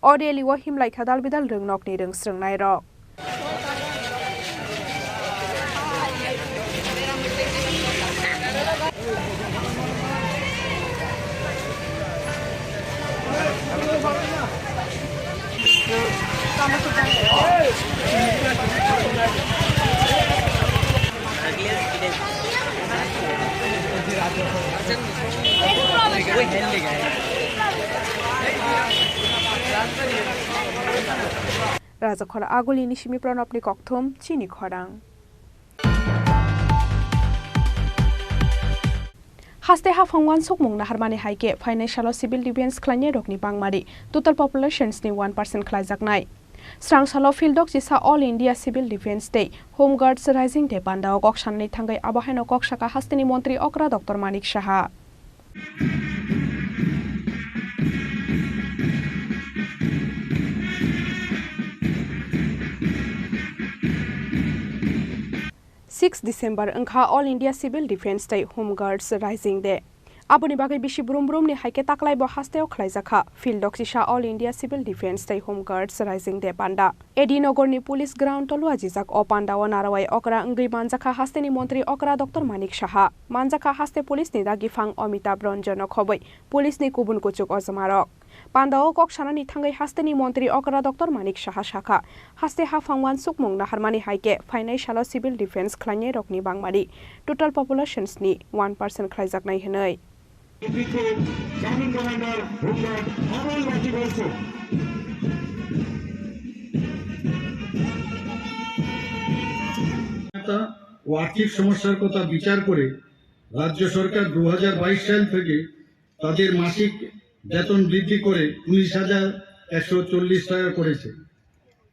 O rally o him lai kha dal bidal rwngnokni rwngsrwngnairok. Rajakhor Agulini simi Pranobni kokthum chini khorang. Haste haphang uansukmung naharmani hai khe phainai salo civil defence khlainairokni bangmari total populations ni one percent khlaijaknai. Srang salo Phil Doksisa All India Civil Defence tei Home Guards Rising Day pandao kok sanani thangwi abo haino kok saka hasteni montri okra Doctor Manik Saha. Six December wngkha All India Civil Defence tei Home Guards Rising Day. Aboni bagwi bisi brum brumni hai khe taklaibo hasteo khlaijakha Phil Doksisa All India Civil Defence tei Home Guards Rising Day panda. A D Nogorni Police Ground tolwa jijak o pandao narawai okra wngwi manjakha hasteni montri okra Doctor Manik Saha. Manjakha haste police ni dagi phang Amitabh Ranjan no khobwi police ni kubun kuchuk ojomarok. Pandao kok sanani thangwi hasteni montri okra Doctor Manik Saha sakha, haste haphang uansukmung naharmani hai khe phainai salo civil defence khlainairokni bangmari total populations ni one percent khlaijaknai hwnwi. ও আর্থিক সমস্যার কথা বিচার করে রাজ্য সরকার দু হাজার বাইশ সাল থেকে তাদের মাসিক বেতন বৃদ্ধি করে উনিশ হাজার একশো চল্লিশ টাকা করেছে।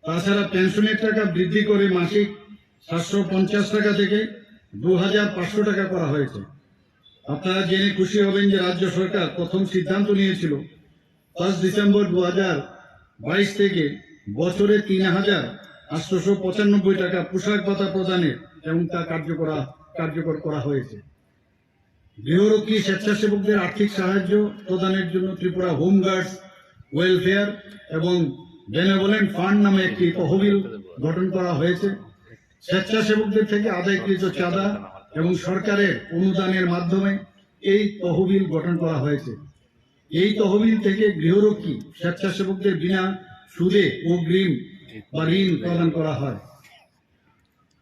তাছাড়া পেনশনের টাকা বৃদ্ধি করে মাসিক সাতশো পঞ্চাশ টাকা থেকে দু হাজার পাঁচশো টাকা করা হয়েছে। আপনারা জেনে খুশি হবেন যে রাজ্য সরকার প্রথম সিদ্ধান্ত নিয়েছিল পাঁচ ডিসেম্বর দু হাজার বাইশ থেকে বছরে তিন হাজার আটশোশো পঁচানব্বই টাকা পোশাক ভাতা প্রদানের এবং তা কার্যকরা কার্যকর করা হয়েছে। গৃহরক্ষী স্বেচ্ছাসেবকদের আর্থিক সাহায্য প্রদানের জন্য ত্রিপুরা হোম গার্ডস ওয়েলফেয়ার এবং বেনেভোলেন্ট ফান্ড নামে একটি তহবিল গঠন করা হয়েছে। স্বেচ্ছাসেবকদের থেকে আদায়কৃত চাঁদা এবং সরকারের অনুদানের মাধ্যমে এই তহবিল গঠন করা হয়েছে। এই তহবিল থেকে গৃহরক্ষী স্বেচ্ছাসেবকদের বিনা সুদে অগ্রিম বা ঋণ প্রদান করা হয়।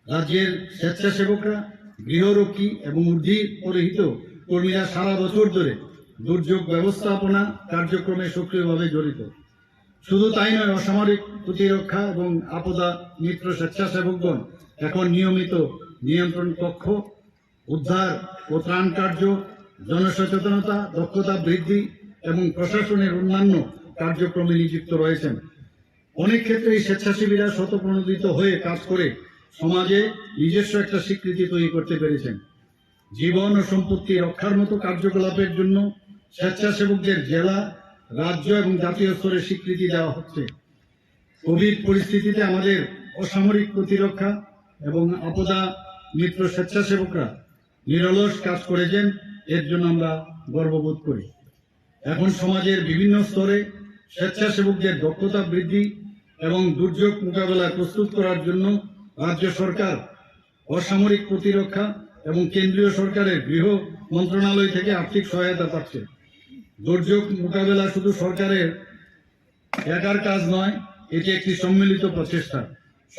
রাজ্যের স্বেচ্ছাসেবকরা, গৃহরক্ষী এবং ঊর্ধ্বতন পরিহিত কর্মীরা সারা বছর ধরে দুর্যোগ ব্যবস্থাপনা কার্যক্রমে সক্রিয়ভাবে জড়িত। শুধু তাই নয়, অসামরিক প্রতিরক্ষা এবং আপদা মিত্র স্বেচ্ছাসেবকগণ এখন নিয়মিত নিয়ন্ত্রণ কক্ষ, উদ্ধার ও ত্রাণ কার্য, জনসচেতনতা, দক্ষতা বৃদ্ধি এবং প্রশাসনের অন্যান্য কার্যক্রমে নিযুক্ত রয়েছেন। অনেক ক্ষেত্রেই স্বেচ্ছাসেবীরা স্বতঃপ্রণোদিত হয়ে কাজ করে সমাজে নিজস্ব একটা স্বীকৃতি তৈরি করতে পেরেছেন। জীবন ও সম্পত্তি রক্ষার মতো কার্যকলাপের জন্য স্বেচ্ছাসেবকদের জেলা, রাজ্য এবং জাতীয় স্তরে স্বীকৃতি দেওয়া হচ্ছে। কোভিড পরিস্থিতিতে আমাদের অসামরিক প্রতিরক্ষা এবং আপদা মিত্র স্বেচ্ছাসেবকরা নিরলস কাজ করেছেন, এর জন্য আমরা গর্ববোধ করি। এখন সমাজের বিভিন্ন স্তরে স্বেচ্ছাসেবকদের দক্ষতা বৃদ্ধি এবং দুর্যোগ মোকাবেলায় প্রস্তুত করার জন্য রাজ্য সরকার অসামরিক প্রতিরক্ষা এবং কেন্দ্রীয় সরকারের গৃহ মন্ত্রণালয় থেকে আর্থিক সহায়তা পাচ্ছে। দুর্যোগ মোকাবেলা শুধু সরকারের একার কাজ নয়, এটি একটি সম্মিলিত প্রচেষ্টা।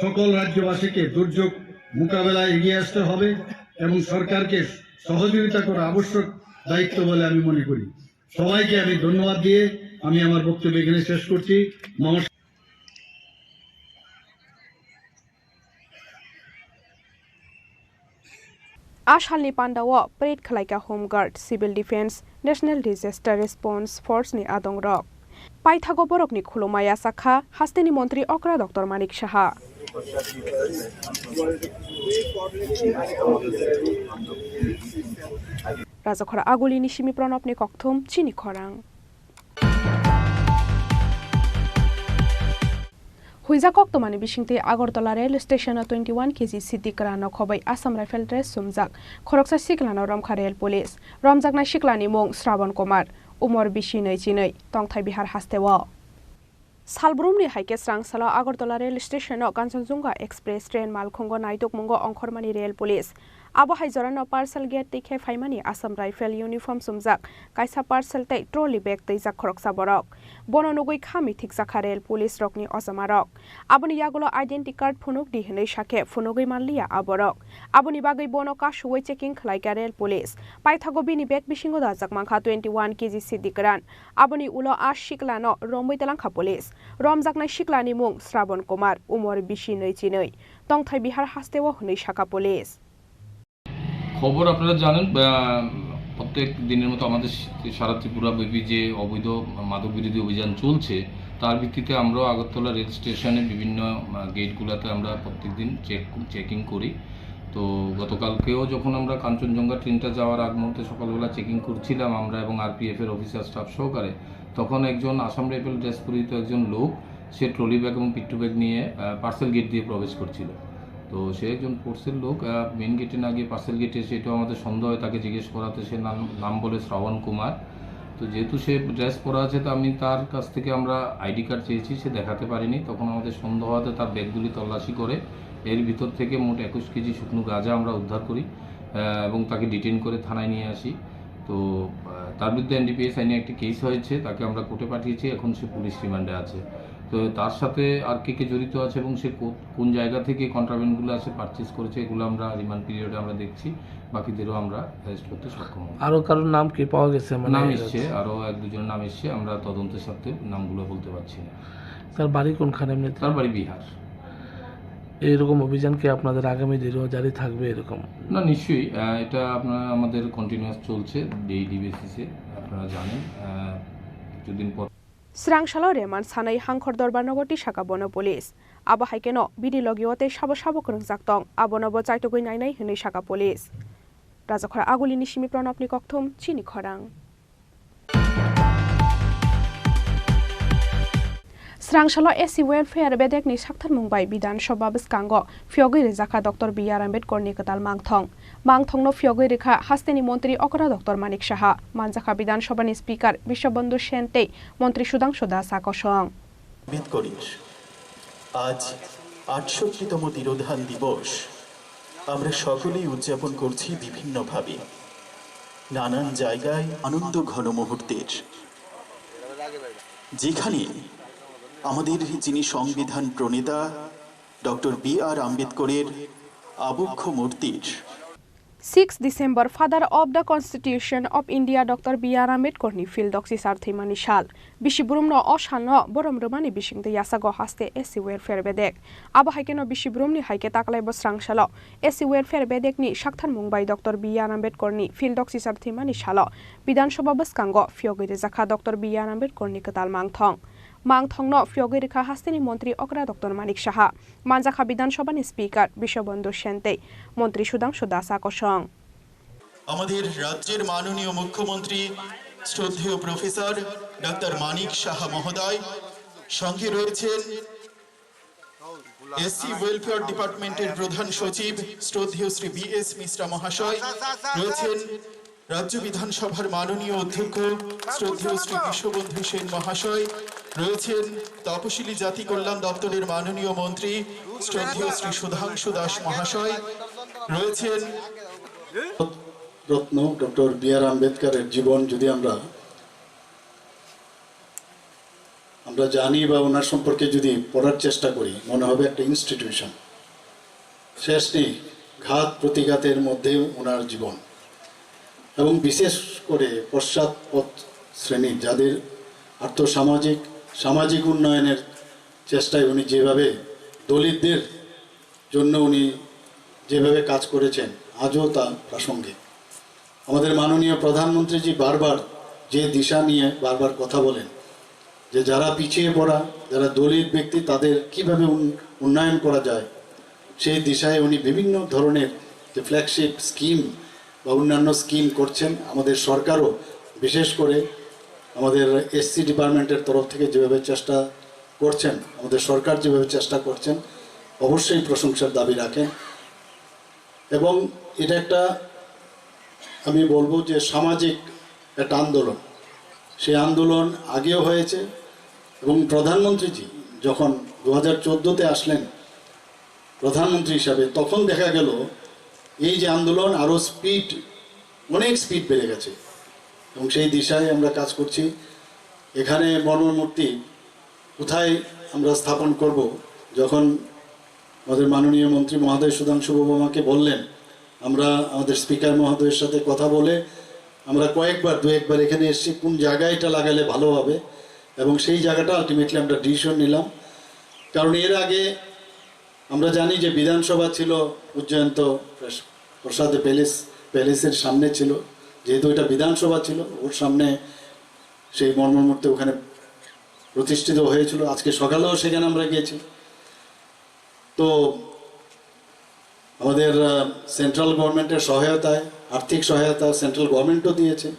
সকল রাজ্যবাসীকে দুর্যোগ মোকাবেলায় এগিয়ে আসতে হবে এবং সরকারকে সহযোগিতা করা আবশ্যক দায়িত্ব বলে আমি মনে করি। সবাইকে আমি ধন্যবাদ দিয়ে আমি আমার বক্তব্য এখানে শেষ করছি। নমস্কার। A salni pandao parade khwlaikha Home Guard, Civil Defence, National Disaster Response Force ni adongrok. Paithago borokni khulumaya sakha hasteni montri okra Doctor Manik Saha. Rajakhora Agulini simi Pranobni kokthum chini khorang. Huijak koktwmani bisingtwi Agartala rail station-o twenty one K G sidi kwrano khobwi Assam Rifle dress chumjak khoroksa siklano romkha rail police. Romjaknai siklani mung Sraban Kumar, umor bisi nwi chinwi, tongthai Bihar hasteo. Salbrumni hai khe srang salo Agartala rail station-o Kanchanjunga Express train malkhungo naitukmungo ongkhormani rail police. Abo hai jorano parcel gate twi khe phaimani Assam Rifle uniform chumjak kaisa parcel tei trolley bag twijak khoroksa borok. Bono nugwi kha mithikjakha rail police rokni ojamarok. Aboni yagulo identity card phunuk di hwnwi sakhe phunugwi manliya a borok. Aboni bagwi bono kasuwi checking khwlaikha rail police. Paithago bini bag bisingo dajak mankha twenty one K G sidi kwran. Aboni ulo a siklano romwi twlangkha police. Romjaknai siklani mung Sraban Kumar, umor bisi nwi chinwi. Tongthai Bihar hasteo hwnwi sakha police. খবর আপনারা জানেন, আহ, প্রত্যেক দিনের মতো আমাদের সারা ত্রিপুরা ব্যাপী যে অবৈধ মাদক বিরোধী অভিযান চলছে, তার ভিত্তিতে আমরাও আগরতলা রেল স্টেশনে বিভিন্ন, আহ, গেটগুলোতে আমরা প্রত্যেক দিন চেক, চেকিং করি। তো গতকালকেও যখন আমরা কাঞ্চনজঙ্ঘা ট্রেনটা যাওয়ার আগ মুহূর্তে সকালবেলা চেকিং করছিলাম আমরা এবং আরপিএফ এর অফিসার স্টাফ সহকারে, তখন একজন আসাম রাইফেল ড্রেস পরিহিত একজন লোক, সে ট্রলি ব্যাগ এবং পিট্টু ব্যাগ নিয়ে, আহ, পার্সেল গেট দিয়ে প্রবেশ করছিল। তো সে একজন ফোর্সের লোক, আহ, মেইন গেটে না গিয়ে পার্সেল গেটে এসে, এটাও আমাদের সন্দেহ হয়, তাকে জিজ্ঞেস করাতে সে নাম, নাম বলে শ্রাবণ কুমার। তো যেহেতু সে ড্রেস পরা আছে, তো আমি তার কাছ থেকে আমরা আইডি কার্ড চেয়েছি, সে দেখাতে পারেনি। তখন আমাদের সন্দেহ হওয়াতে তার ব্যাগগুলি তল্লাশি করে এর ভিতর থেকে মোট একুশ কেজি শুকনো গাঁজা আমরা উদ্ধার করি, আহ, এবং তাকে ডিটেইন করে থানায় নিয়ে আসি। তো, আহ, তার বিরুদ্ধে এনডিপিএস আইনে একটি কেস হয়েছে, তাকে আমরা কোর্টে পাঠিয়েছি, এখন সে পুলিশ রিমান্ডে আছে। তো তার সাথে আর কে কে জড়িত আছে এবং সে কো-, কোন জায়গা থেকে কন্ট্রাব্যান্ডগুলো আছে পারচেজ করেছে, এগুলো আমরা রিমান্ড পিরিয়ডে আমরা দেখছি, বাকিদেরও আমরা অ্যারেস্ট করতে সক্ষম হব। আরো কারোর নাম কি পাওয়া গেছে? মানে, নাম এসছে, আরো এক দুজনের নাম এসছে, আমরা তদন্তের সাথে নামগুলো বলতে পারছি না। তার বাড়ি কোনখানে এমনিতে? তার বাড়ি বিহার। এইরকম অভিযান কি আপনাদের আগামী দিনেও জারি থাকবে এরকম? না, নিশ্চয়ই, আহ, এটা আপনার আমাদের কন্টিনিউয়াস চলছে ডেইলি বেসিসে, আপনারা জানেন, আহ, কিছুদিন পর। Srang salo reman sanai hangkhor dorbar nogo tisaka bono police. Abo hai kheno bini logio tei sabo sabo kwrwngjak tong, abono bo chaitugwi nainai hwnwi saka police. Rajakhora Agulini simi Pranobni kokthum chini khorang. Srang salo S C Welfare bedekni saktharmung bai Bidhan Sabha bwskango phiyogwi rijak kha Doctor B R Ambedkarni kwtal mangthong. Mangthongno phiyogwi rwkha hasteni montri okra Doctor Manik Saha, manjakha Bidhan Sabhani Speaker Biswabandhu Sen tei montri Sudhangshu Das Akosong. আম্বেদকরের আজ আটষট্টিতম তিরোধান দিবস আমরা সকলেই উদযাপন করছি বিভিন্নভাবে, নানান জায়গায় আনন্দ ঘন মুহূর্তের, যেখানে আমাদের যিনি সংবিধান প্রণেতা ডক্টর বি আর আম্বেদকরের আবক্ষ মূর্তির Six December, Father of the Constitution of India, Doctor B R Ambedkar ni phil doksi sar thwimani sal. Bisi burumno o salno borom rwmani bisingtwi yachago haste S C welfare bedek. Abo hai kheno bisi burumni hai khe taklai bwsrang salo S C welfare bedekni saktharmung bai Doctor B R Ambedkar ni phil doksi sar thwimani salo Bidhan Sabha bwskango phiyogwi rwjakha Doctor B R Ambedkar ni kwtal mangthong. Mangthongno phiyogwi rwkha hasteni montri okra Doctor Manik Saha, manjakha Bidhan Sabha ni Speaker Biswabandhu Sen tei montri Sudhangshu Das akosong. আমাদের রাজ্যের মাননীয় মুখ্যমন্ত্রী শ্রদ্ধেয় professor doctor Manik সাহা মহোদয়, সঙ্গে রয়েছেন SC welfare ডিপার্টমেন্টের প্রধান সচিব শ্রদ্ধেয় শ্রী বি এস মিশ্রা মহাশয়, রয়েছেন রাজ্য বিধানসভার মাননীয় অধ্যক্ষ শ্রদ্ধেয় শ্রী বিশ্ববন্ধু সেন মহাশয়, রয়েছেন তপশিলি জাতি কল্যাণ দপ্তরের মাননীয় মন্ত্রী শ্রদ্ধেয় শ্রী সুধাংশু দাস মহাশয়, রয়েছেন রত্ন ডক্টর বি আর আম্বেদকরের জীবন যদি আমরা আমরা জানি বা ওনার সম্পর্কে যদি পড়ার চেষ্টা করি, মনে হবে একটা ইনস্টিটিউশন। শেষ নেই, ঘাত প্রতিঘাতের মধ্যেও ওনার জীবন। এবং বিশেষ করে পশ্চাৎপদ শ্রেণীর যাদের আর্থসামাজিক, সামাজিক উন্নয়নের চেষ্টায় উনি যেভাবে দলিতদের জন্য উনি যেভাবে কাজ করেছেন, আজও তা প্রাসঙ্গিক। আমাদের মাননীয় প্রধানমন্ত্রীজি বারবার যে দিশা নিয়ে বারবার কথা বলেন, যে যারা পিছিয়ে পড়া, যারা দলিত ব্যক্তি, তাদের কিভাবে উন-, উন্নয়ন করা যায়, সেই দিশায় উনি বিভিন্ন ধরনের যে ফ্ল্যাগশিপ স্কিম বা অন্যান্য স্কিম করছেন। আমাদের সরকারও বিশেষ করে আমাদের এসসি ডিপার্টমেন্টের তরফ থেকে যেভাবে চেষ্টা করছেন, আমাদের সরকার যেভাবে চেষ্টা করছেন, অবশ্যই প্রশংসার দাবি রাখেন। এবং এটা একটা, আমি বলবো যে সামাজিক একটা আন্দোলন। সেই আন্দোলন আগেও হয়েছে এবং প্রধানমন্ত্রীজি যখন দু হাজার চোদ্দোতে আসলেন প্রধানমন্ত্রী হিসাবে, তখন দেখা গেল এই যে আন্দোলন আরও স্পিড, অনেক স্পিড বেড়ে গেছে এবং সেই দিশায় আমরা কাজ করছি। এখানে মর্মর মূর্তি কোথায় আমরা স্থাপন করব, যখন আমাদের মাননীয় মন্ত্রী মহোদয় সুধাংশু বাবু আমাকে বললেন, আমরা আমাদের স্পিকার মহোদয়ের সাথে কথা বলে আমরা কয়েকবার, দু একবার এখানে এসেছি, কোন জায়গায় এটা লাগালে ভালো হবে, এবং সেই জায়গাটা আলটিমেটলি আমরা ডিসিশন নিলাম। কারণ এর আগে আমরা জানি যে বিধানসভা ছিল উজ্জয়ন্ত প্রস-, প্রসাদ প্যালেস, প্যালেসের সামনে ছিল, যেহেতু এটা বিধানসভা ছিল, ওর সামনে সেই মর্মর মূর্তি ওখানে প্রতিষ্ঠিত হয়েছিল। আজকে সকালেও সেখানে আমরা গেছি। তো আমাদের, আহ, সেন্ট্রাল গভর্নমেন্টের সহায়তায়, আর্থিক সহায়তা সেন্ট্রাল গভর্নমেন্টও দিয়েছে,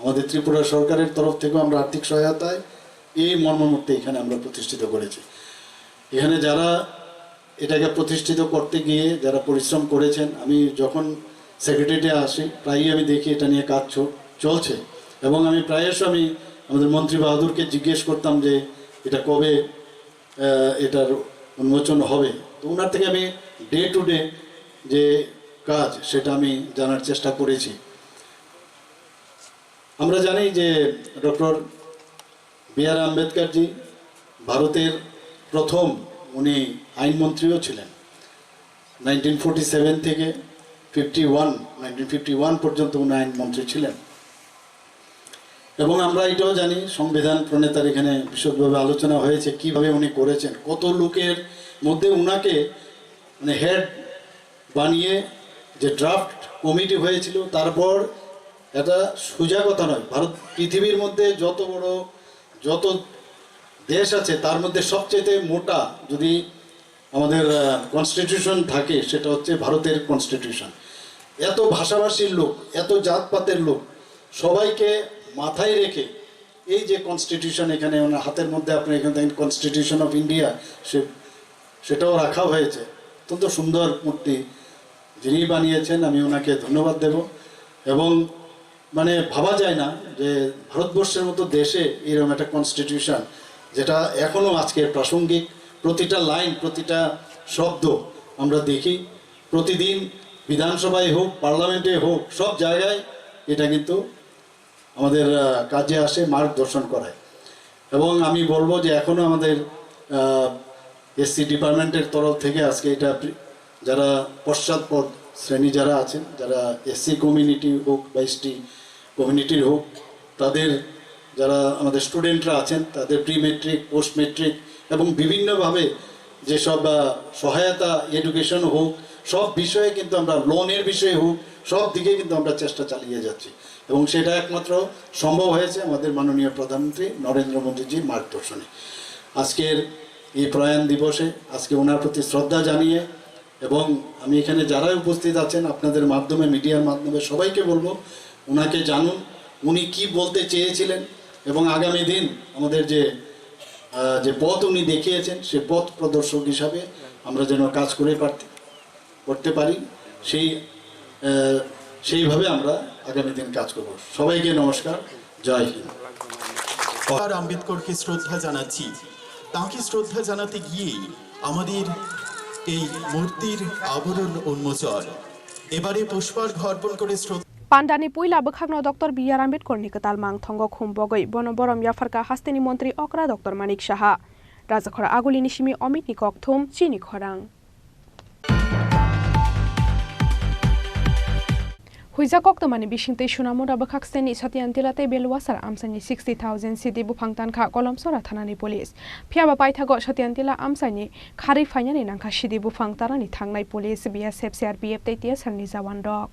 আমাদের ত্রিপুরা সরকারের তরফ থেকেও আমরা আর্থিক সহায়তায় এই মর্মমূর্তি এখানে আমরা প্রতিষ্ঠিত করেছি। এখানে যারা এটাকে প্রতিষ্ঠিত করতে গিয়ে যারা পরিশ্রম করেছেন, আমি যখন সেক্রেটারিয়েটে আসি, প্রায়ই আমি দেখি এটা নিয়ে কাজ চ-, চলছে। এবং আমি প্রায়শ আমি আমাদের মন্ত্রী বাহাদুরকে জিজ্ঞেস করতাম যে এটা কবে, আহ, এটার উন্মোচন হবে। তো ওনার থেকে আমি ডে টু ডে যে কাজ, সেটা আমি জানার চেষ্টা করেছি। আমরা জানি যে ডক্টর বি আর আম্বেদকরজি ভারতের প্রথম, উনি আইনমন্ত্রীও ছিলেন। নাইনটিন ফোর্টি সেভেন থেকে fifty one, nineteen fifty one পর্যন্ত উনি আইনমন্ত্রী ছিলেন। এবং আমরা এটাও জানি, সংবিধান প্রণেতার এখানে বিশদভাবে আলোচনা হয়েছে, কিভাবে উনি করেছেন, কত লোকের মধ্যে উনাকে, মানে, হেড বানিয়ে যে ড্রাফট কমিটি হয়েছিল, তারপর এটা সোজা কথা নয়। ভারত পৃথিবীর মধ্যে যত বড়, যত দেশ আছে, তার মধ্যে সবচেয়ে মোটা যদি আমাদের, আহ, কনস্টিটিউশন থাকে, সেটা হচ্ছে ভারতের কনস্টিটিউশন। এত ভাষাভাষীর লোক, এত জাতপাতের লোক, সবাইকে মাথায় রেখে এই যে কনস্টিটিউশন, এখানে ওনার হাতের মধ্যে আপনি এখানে দেখেন কনস্টিটিউশন অফ ইন্ডিয়া, সে, সেটাও রাখা হয়েছে। অত্যন্ত সুন্দর মূর্তি যিনি বানিয়েছেন, আমি ওনাকে ধন্যবাদ দেব। এবং মানে ভাবা যায় না যে ভারতবর্ষের মতো দেশে এরকম একটা কনস্টিটিউশন, যেটা এখনো আজকে প্রাসঙ্গিক, প্রতিটা লাইন, প্রতিটা শব্দ আমরা দেখি প্রতিদিন, বিধানসভায় হোক, পার্লামেন্টে হোক, সব জায়গায় এটা কিন্তু আমাদের, আহ, কাজে আসে, মার্গদর্শন করায়। এবং আমি বলবো যে এখনো আমাদের, আহ, এসসি ডিপার্টমেন্টের তরফ থেকে আজকে এটা প্রি-, যারা পশ্চাৎপদ শ্রেণী যারা আছেন, যারা এসসি কমিউনিটি হোক বা এসটি কমিউনিটির হোক, তাদের, যারা আমাদের স্টুডেন্টরা আছেন, তাদের প্রি মেট্রিক, পোস্ট মেট্রিক এবং বিভিন্নভাবে যেসব, আহ, সহায়তা, এডুকেশন হোক, সব বিষয়ে কিন্তু আমরা, লোনের বিষয়ে হোক, সব দিকে কিন্তু আমরা চেষ্টা চালিয়ে যাচ্ছি এবং সেটা একমাত্র সম্ভব হয়েছে আমাদের মাননীয় প্রধানমন্ত্রী নরেন্দ্র মোদীজির মার্গদর্শনে। আজকের এই প্রয়াণ দিবসে আজকে ওনার প্রতি শ্রদ্ধা জানিয়ে এবং আমি এখানে যারাই উপস্থিত আছেন, আপনাদের মাধ্যমে, মিডিয়ার মাধ্যমে সবাইকে বলবো, ওনাকে জানুন, উনি কি বলতে চেয়েছিলেন এবং আগামী দিন আমাদের যে, আহ, যে পথ উনি দেখিয়েছেন, সে পথ প্রদর্শক হিসাবে আমরা যেন কাজ করে পারতে, করতে পারি, সেই, আহ, সেইভাবে আমরা আগামী দিন কাজ করব। সবাইকে নমস্কার, জয় হিন্দ। আর আম্বেদকরকে শ্রদ্ধা জানাচ্ছি। তাঁকে শ্রদ্ধা জানাতে গিয়েই আমাদের এই মূর্তির আবরণ উন্মোচন। এবারে পুষ্পার্ঘ্য অর্পণ করে শ্রদ্ধা Pandani puila bwkhakno Doctor B R Ambedkar ni kwtal mangthango khum bogwi bono borom yapharkha hasteni montri okra Doctor Manik Saha. Rajakhor Agulini simi Omitni kokthum, chini khorang. Huijak koktwmani bisingtwi Sunamura bwkhakseni Satyantila tei Beluwasar amchaini sixty thousand sidi buphang tankha Kolomsora thanani police. Phiyaba paithago Satyantila amchaini kharwi phainani nangkha sidi buphang tanani thangnai police, B S F, C R P F tei T S R ni jawan rok.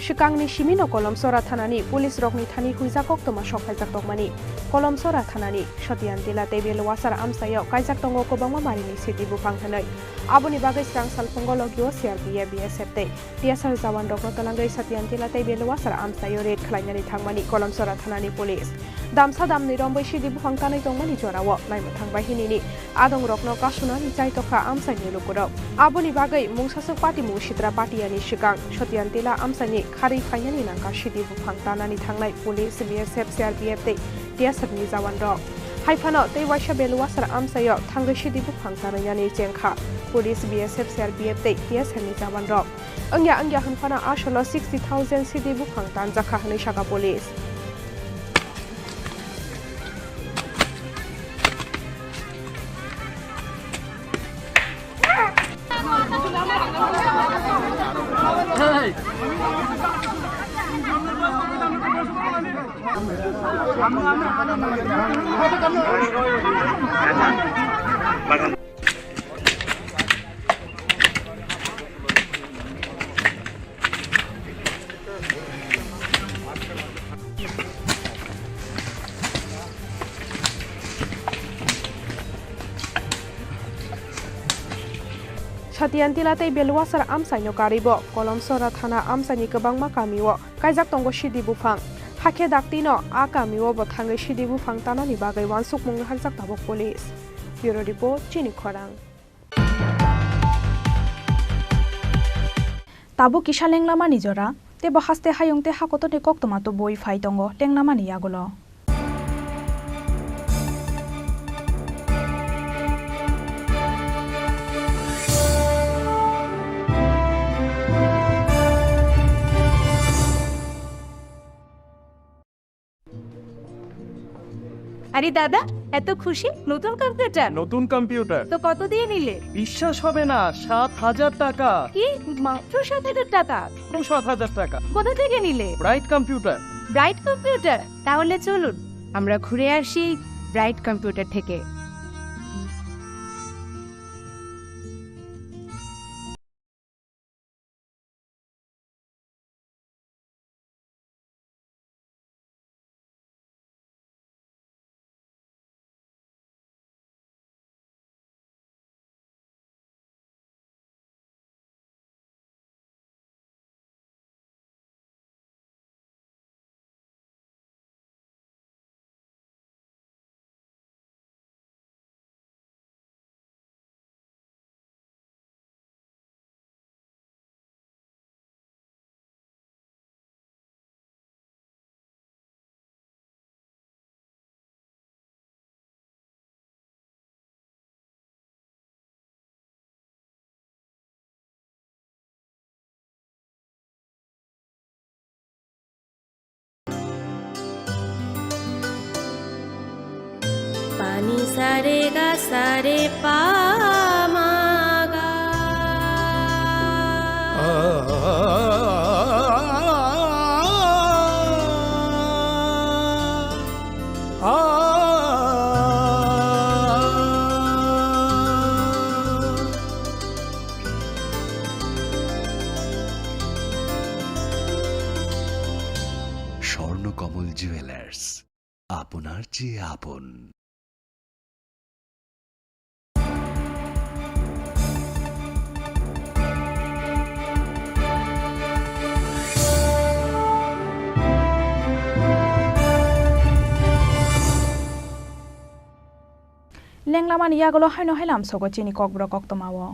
Swkangni simino Kolomsora thanani police rokni thani huijak koktwma sok khaijak tongmani. Kolomsora thanani Satyantila tei Beluwasar amchaio kaijak tongo kwbangma marini sidi buphang hwnwi. Aboni bagwi srang salphungo logio C R P F, B S F tei T S R jawan rokno twlangwi Satyantila tei Beluwasar amchaio raid khlainani thangmani Kolomsora thanani police. Damsa damni rombwi sidi buphang tanwi tongmani jorao naimwthang bahinini adong rokno kasunani chaitokha amchaini lukurok. Aboni bagwi mungsaswk patimung sitra patiyani swkang Satyantila amchaini kharwi phainani nangkha sidi buphang tanani thangnai police, B S F, C R P F tei T S R ni jawan rok. Haiphano tei waisa Beluwasar amchaio thangwi sidi buphang tanwi yani chengkha police, B S F, C R P F tei T S R ni jawan rok. Wngya wngya hwnphano asolo sixty thousand sidi buphang tanjakha hwnwi sakha police. Satyantila tei Beluwasar amchaino karwibo Kolomsora thana amchaini kwbangma kamio kaijak tongo sidi buphang. Hakhe daktino a kamio bo thangwi sidi buphang tanani bagwi uansukmung naharjak tabuk police. Bureau Report, Chini Khorang. Tabuk kisa lenglamani jora, teibo haste hayung tei hakotorni koktwma tubui phai tongo lenglamani yagulo. আরে দাদা, এত খুশি? নতুন কম্পিউটার? নতুন কম্পিউটার। তো কত দিয়ে নিলে? বিশ্বাস হবে না, সাত হাজার টাকা। কি? মাত্র সাত হাজার টাকা? মাত্র সাত হাজার টাকা। কোথা থেকে নিলে? Bright computer. Bright computer? তাহলে চলুন, আমরা ঘুরে আসি ব্রাইট কম্পিউটার থেকে। Ni sa re ga sa re pa ma ga. Swarnakamal jewellers, আপনার চেয়ে আপন। Lenglamani yagulo haino hai lamsogo chini kokborok koktwmao.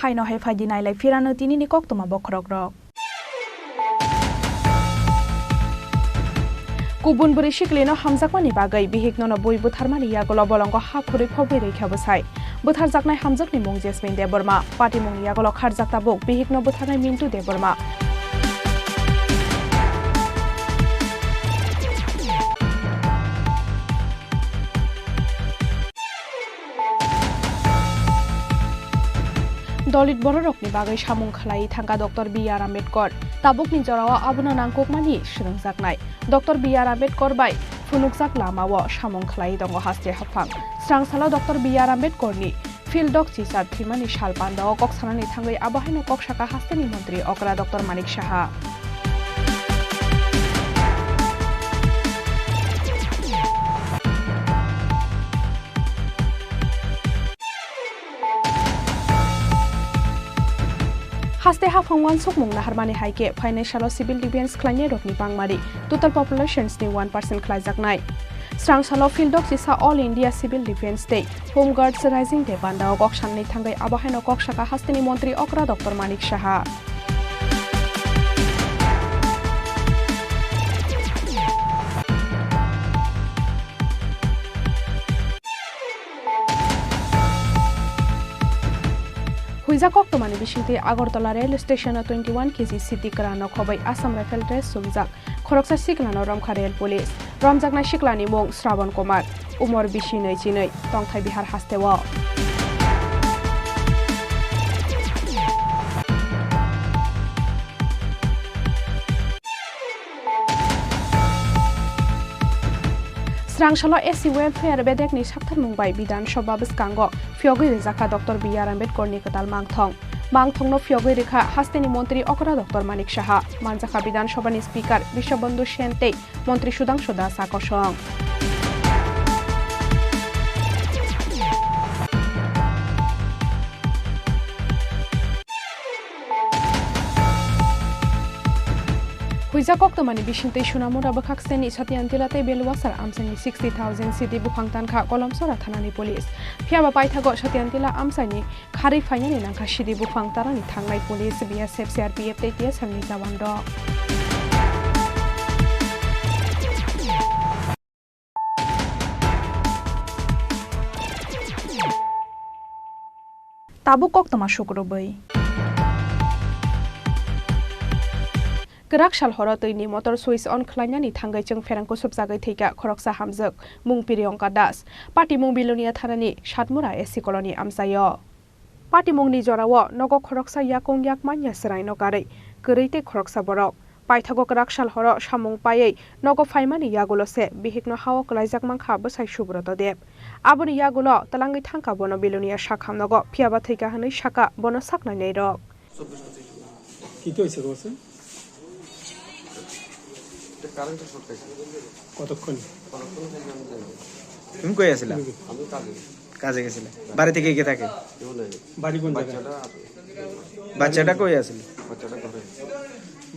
Haino hai phaidi nailai phirano tinini koktwma bokhorokrok. Kubun bwrwi siklino hamjakmani bagwi bihiknono bui butharmani yagulo bolongo ha khurwi phobwi rwikha bwsai. Butharjaknai hamjakni mung Jasmine Debbarma. Patimungni yagulo kharjak tabuk bihikno butharnai Mintu Debbarma. Dalit bororokni bagwi samung khlaiwi thangkha Doctor B R Ambedkar. Tabukni jorao abono nangkukmani swnamjaknai. Doctor B R Ambedkar bai phunukjak lamao samung khlaiwi tongo haste haphang. Srangsalo Doctor B R Ambedkarni Phil Dok Chisa thwimani sal pandao kok sanani thangwi abo haino kok saka hasteni montri okra Doctor Manik Saha. Haste haphang uansukmung naharmani hai khe phainai salo civil defence khlainairokni bangmari total populationsni one percent khlaijaknai. Srangsalo Phil Dok Chisa All India Civil Defence tei Home Guards Rising Day pandao kok sanani thangwi abo haino kok saka hasteni montri okra Doctor Manik Saha. Huijak koktwmani bisingtwi Agartala rail station-o twenty one K G siti kwrano khobwi Assam Rifle dress chumjak khoroksa siklano romkha rail police. Romjaknai siklani mung Sraban Kumar, umor bisi nwi chinwi, tongthai Bihar hasteo. Srangsalo S C welfare bedekni saktharmung bai Bidhan Sabha bwskango phiyogwi rwjakha Doctor B R Ambedkarni kwtal mangthong. Mangthongno phiyogwi rwkha hasteni montri okra Doctor Manik Saha, manjakha Bidhan Sabhani Speaker Biswabandhu Sen tei Montri Sudhangshu Das a kosong. Huijak koktwmani bisingtwi Sunamura bwkhakseni Satyantila tei Belwasar amchaini sixty thousand sidi buphang tankha Kolomsora thanani police. Phiyaba paithago Satyantila amchaini kharwi phainani nangkha sidi buphang tarani thangnai police, B S F, C R P F tei T S F ni jawan rok. Tabuk koktwma sukrubwi. Kwrak sal horo twini motor switch on khlainani thangwi chwng pherang kusupjagwi thwikha khoroksa hamjwk, mung Priyanka Das. Patimung Bilonia thanani Satmura A C colony amchaio. Patimungni jorao nogo khoroksa yakung yak manya chwraino karwi kwrwi tei khoroksa borok. Paithago kwrak sal horo samung paiwi nogo phaimani yagulo se bihikno hao kwlaijak mankha bwsai Subroto Deb. Aboni yagulo twlangwi thangkha bono Bilonia sakham nogo, phiyaba thwikha hwnwi sakha bono saknainairok. কি কি হয়েছে বলছেন? এটা কারেন্টের শর্ট খাইছে। কতক্ষণ? কতক্ষণ খাইছে আমি জানি না। তুমি কই আছিলা? তুমি কি? আমি কাজে। কাজে গেছিলে? বাড়ি থেকে কে থাকে? কেউ নাই। বাড়ি কোন জায়গায়? বাচ্চাটা আছে। বাচ্চাটা কই আছিল? বাচ্চাটা ঘরে।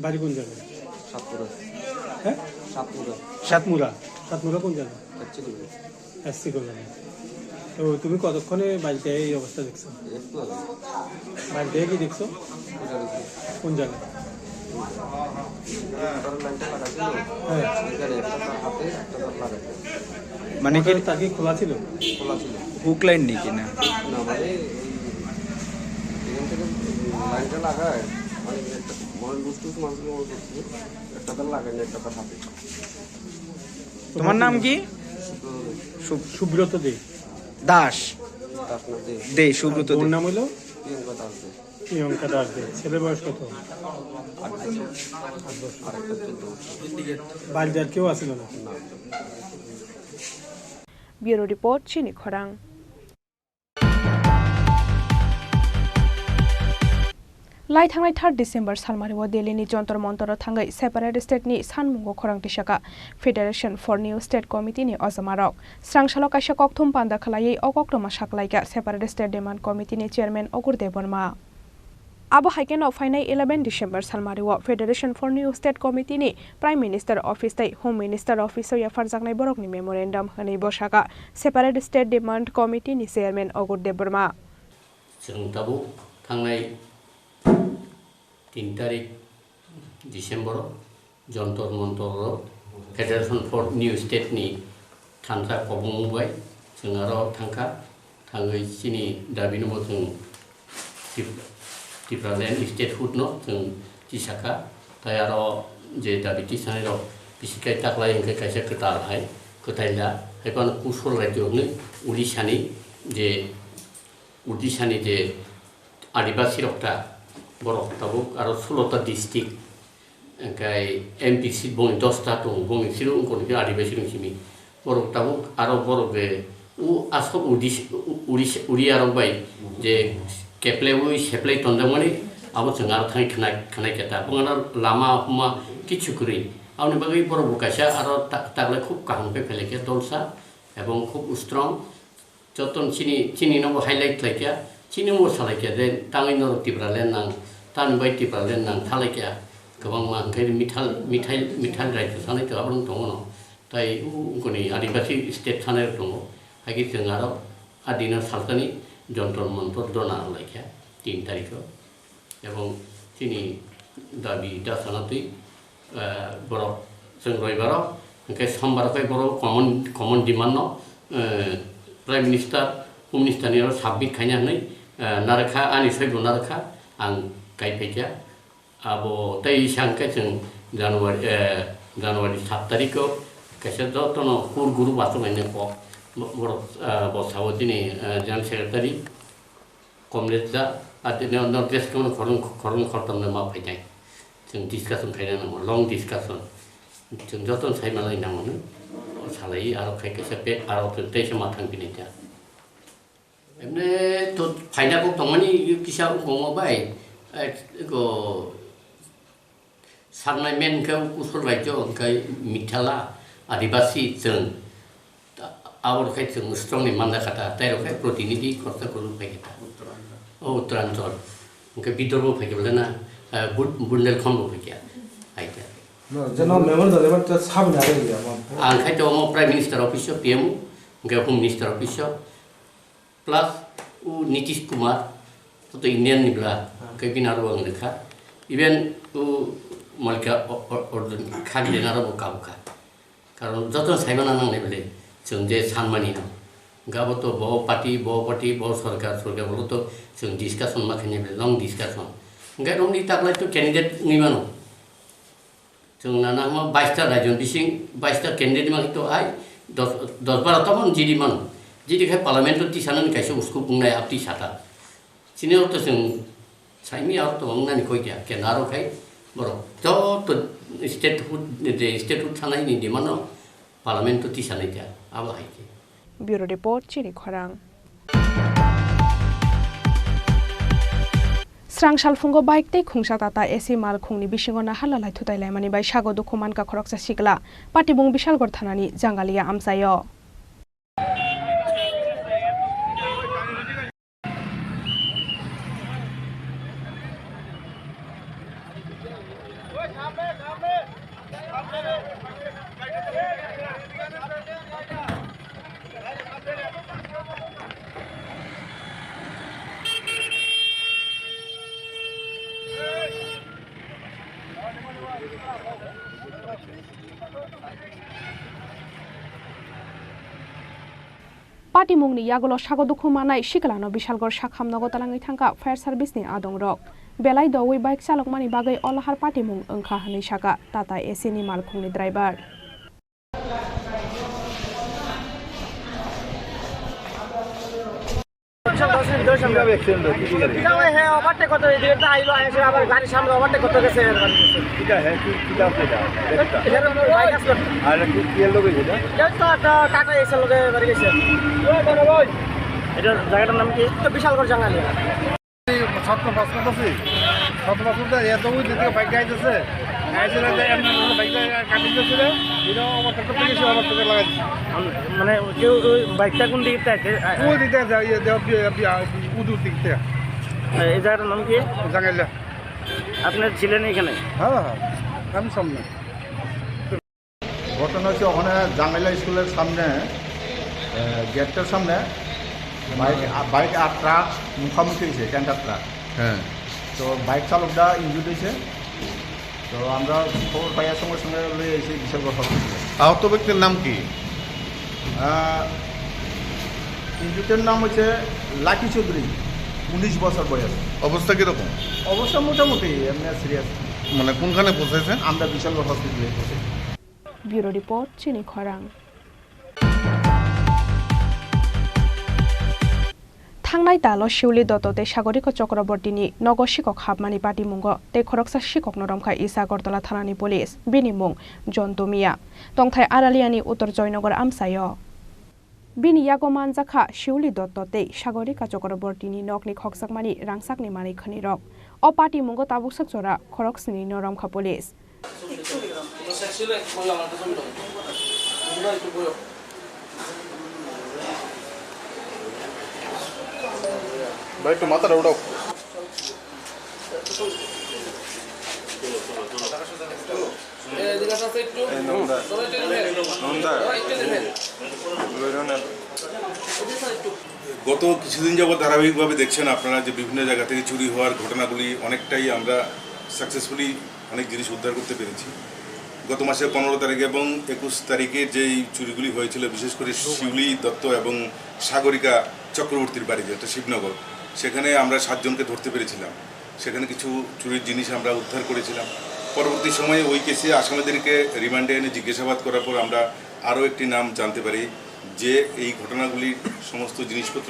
বাড়ি কোন জায়গায়? সাতপুরা। হ্যাঁ? সাতপুরা। সাতমুরা। সাতমুরা কোন জায়গা? এক কিলোমিটার। SC colony. তো তুমি কতক্ষণে বাড়িতে এই অবস্থা দেখছো? একটু আগে। বাড়িতে কি দেখছো? পূজা দেখছি। কোন জায়গায়? তার লাইনটা লাগাইছিল। হ্যাঁ। এখানে একটা তার হাতে, একটা তার লাগাইছে। মানে কি? ওটা তার কি খোলা ছিল? খোলা ছিল। হুক লাইন নাকি না? না, মানে এই এখান থেকে লাইনটা লাগায়, মানে লুজ টুজ মাছগুলো মনে করছি, একটা তার লাগাইনি, একটা তার হাতে। তোমার নাম কি? সুব্রত দে। সুব-, সুব্রত দে। দাস। দাস না দে। দে, সুব্রত দে। বোন নাম হলো? প্রিয়ঙ্কা দাস দে। প্রিয়ঙ্কা দাস দে। ছেলের বয়স কত? আট বছর। আট বছর। আর একটা চোদ্দ বছর। বাড়িতে আর কেউ আসিল না? না। Bureau report, Chini Khorang. Lai thangnai third December salmario Delhi ni Jontor Montor o thangwi separate state ni sanmungo khorang tisaka Federation for New State Committee ni ojamarok. Srang salo kaisa kokthum panda khwlaiwi o koktwma saklaikha separate state demand committee ni chairman Ogur Debbarma. Abo hai kheno phainai eleven December salmario Federation for New State Committee ni Prime Minister Office tei Home Minister Office o yapharjaknai borokni memorandum hwnwi bwsaka Separate State Demand Committee ni Chairman Ogur Debbarma. Chwng tabuk thangnai tin tarik December o Jontor Montor o Federation for New State ni thansa kobong bai chwng aro thangkha. Thangwi chini dabi no bo chwng Tip-, Tipraland statehood no chwng tisakha. Tai aro je dabi tisanai rok bisi khai taklai hwnkhe kaisa kwtal hai, kwtaila hai phano Kusol rajyo hwnwi Odisha ni je, Odisha ni je Adibasi rok ta, borok tabuk aro sulo ta district, hwnkhe M P seat boni dos ta tongo, boni siro wngkha hwnkhe Adibasi rok simi. Borok tabuk aro borok je u aswk Odis-, u-, Odis-, Uriya rok bai je keplaiwi seplai tonjakmani, abo chwng aro thangwi khwnai, khwnai khe ta. Bongano lama huma kichu kwrwi. Aboni bagwi borok bo kaisa aro ta-, taklai khub kaham khe phailai khe dolsa ebong khub strong. Jotono chini, chini no bo highlight khlai kha, chini no bo salai kha je tangwi norok Tipraland nang, tamni bai Tipraland nang thalai kha, kwbangma hwnkhe mithal, mithai, mithal raijyo sanai to abono tongo no. Tai u-, ungkoni Adibasi state sanai rok tongo. Hai khe chwng aro a dino salsani Jontor Montor dhorna rwlai kha tin tarikho. Ebong chini dabi da sana twi, eh, borok chwng roibaro, hwnkhe sombaro khe borok common, common demand no, eh, Prime Minister, Home Minister ni oro submit khaina hwnwi, eh, narwkha, ani soi bo narwkha, ang kai phaikha. Abo tei isa hwnkhe chwng January, eh, January sat tarikh o kaisa jotono hur guru bachuk lainai kok bo-, borok, eh, bo sao chini, eh, General Secretary. Komles da, ati ne, no, dress kono khorang, khorang khortam no ma phai nai. Chwng discussion khaina nango, long discussion. Chwng joto sai malai nango no. O salai, aro khai kaisa pe, aro chwng teisa ma thang bini ta. Emne to phaina kok tongmani kisa komo bai, eh, ko Saknai men hwnkhe Kusol rajyo hwnkhe Mithala, Adibasi chwng. Aboro khai chwng strongly manda kha ta, tei rok khai protinidhi khorsa kwrwng phai kha ta. O Uttaranchal. Hwnkhe Vidarbho phai kha bole na, eh, Bun-, Bundelkhand bo phai kha. Hai kha. No, jeno member dale ba ta sabni age ya, mo. Ang khai to omo Prime Minister office o, P M O, hwnkhe Home Minister office o. Plus u Nitish Kumar, to, to Indian ni bla, ah, khe bini aro ang lekha. Even u Malika o-, o-, Arjun Khaglen aro bo kabukha. Karon joto saimana nangnai bole, chwng je sanmani no. Gabo to bo party, bo party, bo sorkar, sorkar bolo to chwng discussion ma khainai bole, long discussion. Hwnkhe romni taklai to candidate wngwi mano. Chwng nana hwnma baista raijon bising baista candidate ma to ai dos, dos baro tamon jiri mano. Jiri khai parliament o tisanani kaisa uskup wngnai ap tisata. Chini ortho chwng saimi ortho wngnani koi kya, kya naro khai borok joto state hood, state hood thanai ni demand no parliament o tisanai kya, abo hai khe. Bureau report, Chini Khorang. Srang salphungo bike tei khungsa Tata A C malkhungni bisingo naharlalai thutai laimani bai sago dukhu mankha khoroksa sikla. Patibung Bishalgarh thanani Jangalia amchaio. Patimungni yagulo sago dukhu manai siklano Bishalgarh sakham nogo talangwi thangkha fire service ni adongrok. Belai doui bike chalokmani bagwi olahar patimung wngkha hwnwi sakha Tata A C ni malkhungni driver. কিভাবে অ্যাক্সিডেন্ট হয়েছে? কি করে? এটা ওই হ্যাঁ, ওভারটেক করতে, এদিকে একটা আইলো, এসে আবার গাড়ির সামনে ওভারটেক করতে গেছে, এর গাড়ি গেছে। কিটা হ্যাঁ, কি, কিটা হচ্ছে এটা? এটা বাইক আসলো। আর কি, কি এর লোক হয়েছে এটা? এটা তো একটা টাটা এসে লোকে গাড়ি গেছে। এটা জায়গাটার নাম কি? তো বিশালগড় জাঙ্গালি। ছাত্র পাস করতেছি। ছাত্র পাস করতে এত ওই দিকে বাইক গাড়ি যাচ্ছে। গাড়ি যাচ্ছে, এমনি বাইক গাড়ি কাটিং যাচ্ছে রে। এটা ওভারটেক করতে গেছে, ওভারটেক লাগাই দিচ্ছে। আম-, মানে কেউ ওই বাইকটা কোন দিকে থেকে? আ, আ, ওই দিকে যায়, ইয়ে, দে-, দে-, দে-, উদুর দিক থেকে। এই জায়গাটার নাম কি? জাঙ্গাইলা। আপনি ছিলেন এখানে? হ্যাঁ, হ্যাঁ, আমি সামনে। ঘটনা হচ্ছে ওখানে জাঙ্গাইলা স্কুলের সামনে, আহ, গেটটার সামনে বাইক, বাইক আর ট্রাক মুখামুখি হয়েছে, ট্যাঙ্কার ট্রাক। হ্যাঁ। তো বাইক চালকটা ইনজুর্ড হয়েছে। তো আমরা খবর পাইয়ার সঙ্গে সঙ্গে লই এসে বিশালগড় হসপিটালে। আহত ব্যক্তির নাম কি? আহ, ইনজুর্ডের নাম হচ্ছে লাকি চৌধুরী, উনিশ বছর বয়স। অবস্থা কিরকম? অবস্থা মোটামুটি এমনি সিরিয়াস। মানে কোনখানে পৌঁছেছেন? আমরা বিশালগড় হসপিটালে পৌঁছেছি। Bureau Report, Chini Khorang. Thangnai talo Shiuli Dotto tei Sagorika Chakrabortini nogo sikok hapmani patimungo tei khoroksa sikokno romkha Isa Agartala thanani police, bini mung Jontu Mia, tongthai Araliani Uttor Joynagar amchaio. Bini yago manjakha Shiuli Dotto tei Sagorika Chakrabortini nokni khokjakmani rangchakni manwi khwnirok. O patimungo tabuksak jora khoroksnino romkha police. ভাই, একটু মাথাটা উঠাও। গত কিছুদিন যাবত ধারাবাহিকভাবে দেখছেন আপনারা যে বিভিন্ন জায়গা থেকে চুরি হওয়ার ঘটনাগুলি অনেকটাই আমরা সাকসেসফুলি অনেক জিনিস উদ্ধার করতে পেরেছি। গত মাসের পনেরো তারিখ এবং একুশ তারিখে যেই চুরিগুলি হয়েছিল, বিশেষ করে শিউলি দত্ত এবং সাগরিকা চক্রবর্তীর বাড়ি, যেটা শিবনগর, সেখানে আমরা সাতজনকে ধরতে পেরেছিলাম। সেখানে কিছু চুরির জিনিস আমরা উদ্ধার করেছিলাম। পরবর্তী সময়ে ওই কেসে আসামিদেরকে রিমান্ডে এনে জিজ্ঞাসাবাদ করার পর আমরা আরও একটি নাম জানতে পারি, যে এই ঘটনাগুলির সমস্ত জিনিসপত্র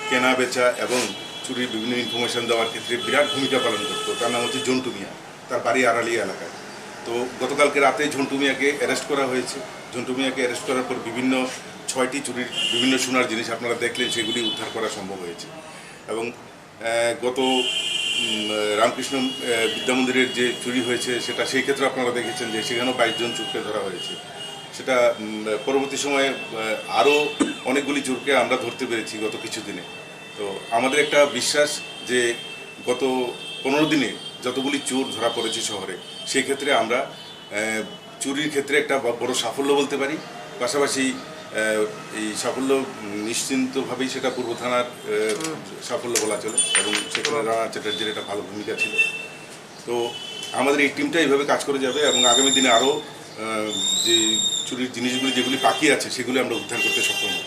কেনা বেচা এবং চুরির বিভিন্ন ইনফরমেশন দেওয়ার ক্ষেত্রে বিরাট ভূমিকা পালন করতো। তার নাম হচ্ছে জন্টু মিয়া, তার বাড়ি আড়ালিয়া এলাকায়। তো গতকালকে রাতে ঝন্টু মিয়াকে অ্যারেস্ট করা হয়েছে। ঝন্টু মিয়াকে অ্যারেস্ট করার পর বিভিন্ন ছয়টি চুরির বিভিন্ন সোনার জিনিস আপনারা দেখলেন, সেগুলি উদ্ধার করা সম্ভব হয়েছে। এবং আহ, গত, উম, রামকৃষ্ণ, আহ, বিদ্যা মন্দিরের যে চুরি হয়েছে, সেটা সেই ক্ষেত্রে আপনারা দেখেছেন যে সেখানেও বাইশ জন চোরকে ধরা হয়েছে। সেটা, উম, পরবর্তী সময়ে, আহ, আরও অনেকগুলি চোরকে আমরা ধরতে পেরেছি গত কিছু দিনে। তো আমাদের একটা বিশ্বাস যে গত পনেরো দিনে যতগুলি চোর ধরা পড়েছে শহরে, সেই ক্ষেত্রে আমরা আহ, চুরির ক্ষেত্রে একটা ব-, বড় সাফল্য বলতে পারি। পাশাপাশি, আহ, এই সাফল্য নিশ্চিন্তভাবেই সেটা পূর্ব থানার, আহ, সাফল্য বলা চলে এবং সেখানে রানা চ্যাটার্জির একটা ভালো ভূমিকা ছিল। তো আমাদের এই টিমটা এইভাবে কাজ করে যাবে এবং আগামী দিনে আরও, আহ, যে চুরির জিনিসগুলি যেগুলি বাকি আছে সেগুলি আমরা উদ্ধার করতে সক্ষম হব।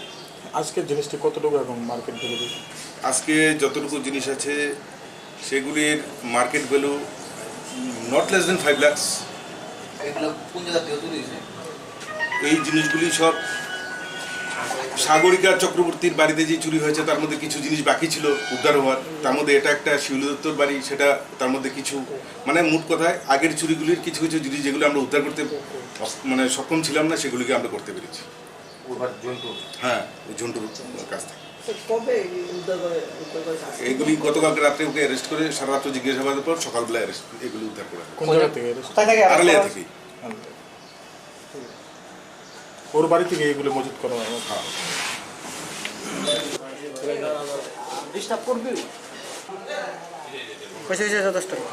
আজকের জিনিসটি কতটুকু এবং মার্কেট ভ্যালু? আজকে যতটুকু জিনিস আছে সেগুলির market value not less than five lakhs। এগুলো কোন জায়গা থেকে চুরি হয়েছে? এই জিনিসগুলি সব সাগরিকা চক্রবর্তীর বাড়িতে যে চুরি হয়েছে, তার মধ্যে কিছু জিনিস বাকি ছিল উদ্ধার হওয়ার। তার মধ্যে এটা একটা শিউলি দত্তর বাড়ি, সেটা তার মধ্যে কিছু, মানে, মোট কথায় আগের চুরিগুলির কিছু কিছু জিনিস যেগুলো আমরা উদ্ধার করতে অস-, মানে, সক্ষম ছিলাম না, সেগুলিকে আমরা করতে পেরেছি। ওভার জন্টু। হ্যাঁ, ওই জন্টুর কাছ থেকে। স্যার, কবে এই উদ্ধার করে, উদ্ধার করে? এগুলি গতকালকে রাত্রে ওকে অ্যারেস্ট করে সারা রাত্র জিজ্ঞাসাবাদের পর সকালবেলা অ্যারেস্ট, এগুলি উদ্ধার করা হয়। কোন জায়গা থেকে অ্যারেস্ট? কোথায় থেকে অ্যারেস্ট আড়ালিয়া করা? থেকে। ওর বাড়ি থেকে এগুলো মজুত করা হয়। হ্যাঁ। ডিস্টার্ব করবি? পয়সা, পয়সা, দশ টাকা।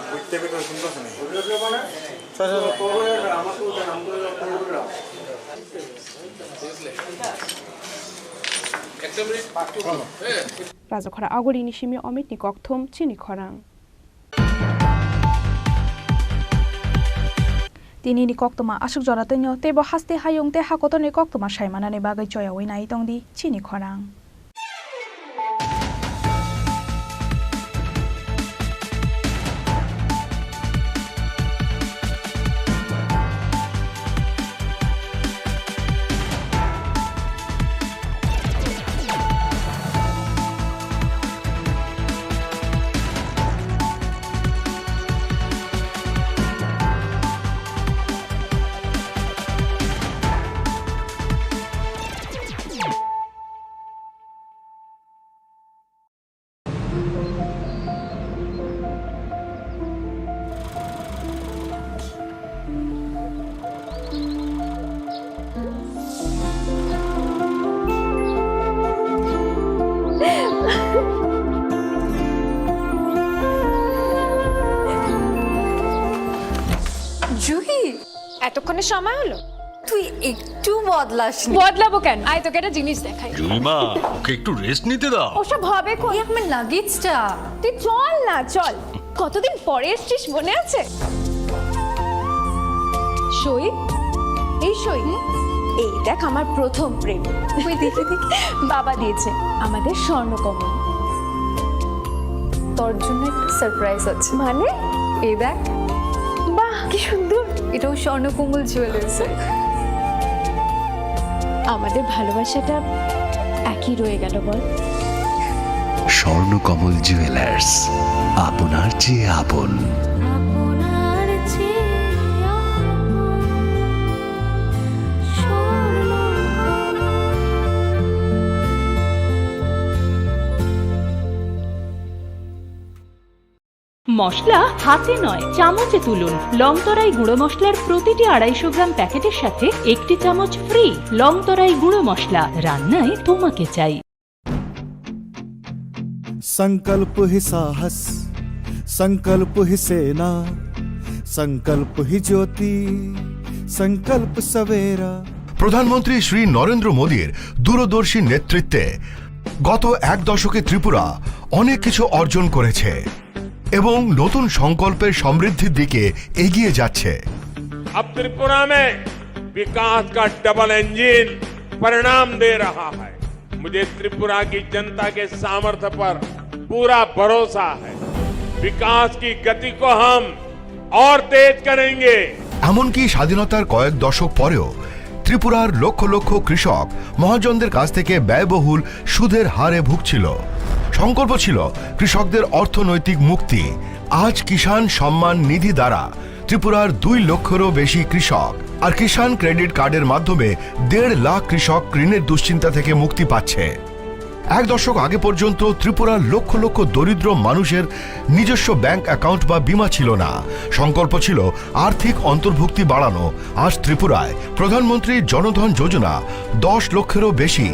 ছয়, ছয়, ছয়। Rajakhora Agurini simi Omitni kokthum chini khorang. Tinini koktwma aswk jora twino teibo haste hayung tei hakotorni koktwma saimanani bagwi choyaui nai tongdi chini khorang. এতক্ষণে সময় হলো? তুই একটু বদলাসনি। বদলাবো কেন? আয়, তোকে একটা জিনিস দেখাই। জুইমা, ওকে একটু রেস্ট নিতে দাও। ওসব হবে কই? এই আমার লাগেজটা। তুই চল না, চল। কতদিন পরে এসছিস, মনে আছে? সই, এই সই। এই দেখ, আমার প্রথম প্রেম। ওই দেখি, দেখি। বাবা দিয়েছে আমাদের স্বর্ণকমল। তোর জন্য একটা সারপ্রাইজ আছে। মানে? এই দেখ। বাহ, কি সুন্দর। এটাও স্বর্ণকমল জুয়েলার্সের। আমাদের ভালোবাসাটা একই রয়ে গেল, বল? স্বর্ণকমল জুয়েলার্স, আপনার চেয়ে আপন। আপনার চেয়ে আপন স্বর্ণকমল। মশলা হাতে নয়, চামচে তুলুন। লংতরাই গুঁড়ো মশলার প্রতিটি আড়াইশো গ্রাম প্যাকেটের সাথে একটি চামচ ফ্রি। লংতরাই গুঁড়ো মশলা, রান্নায় তোমাকে চাই। संकल्प ही साहस, संकल्प ही सेना, संकल्प ही ज्योति, संकल्प सवेरा। প্রধানমন্ত্রী শ্রী নরেন্দ্র মোদীর দূরদর্শী নেতৃত্বে গত এক দশকে ত্রিপুরা অনেক কিছু অর্জন করেছে এবং নতুন সংকল্পের সমৃদ্ধির দিকে এগিয়ে যাচ্ছে। अब त्रिपुरा में विकास का डबल इंजन परिणाम दे रहा है। मुझे त्रिपुरा की जनता के सामर्थ्य पर पूरा भरोसा है। विकास की गति को हम और तेज करेंगे। এমনকি স্বাধীনতার কয়েক দশক পরেও ত্রিপুরার লক্ষ লক্ষ কৃষক মহাজনদের কাছ থেকে ব্যয়বহুল সুদের হারে ভুগছিল। সংকল্প ছিল কৃষকদের অর্থনৈতিক মুক্তি। আজ কিষাণ সম্মান নিধি দ্বারা ত্রিপুরার দুই লক্ষেরও বেশি কৃষক আর কিষাণ ক্রেডিট কার্ডের মাধ্যমে দেড় লাখ কৃষক ঋণের দুশ্চিন্তা থেকে মুক্তি পাচ্ছে। এক দশক আগে পর্যন্ত ত্রিপুরার লক্ষ লক্ষ দরিদ্র মানুষের নিজস্ব ব্যাংক অ্যাকাউন্ট বা বীমা ছিল না। সংকল্প ছিল আর্থিক অন্তর্ভুক্তি বাড়ানো। আজ ত্রিপুরায় প্রধানমন্ত্রী জনধন যোজনা দশ লক্ষেরও বেশি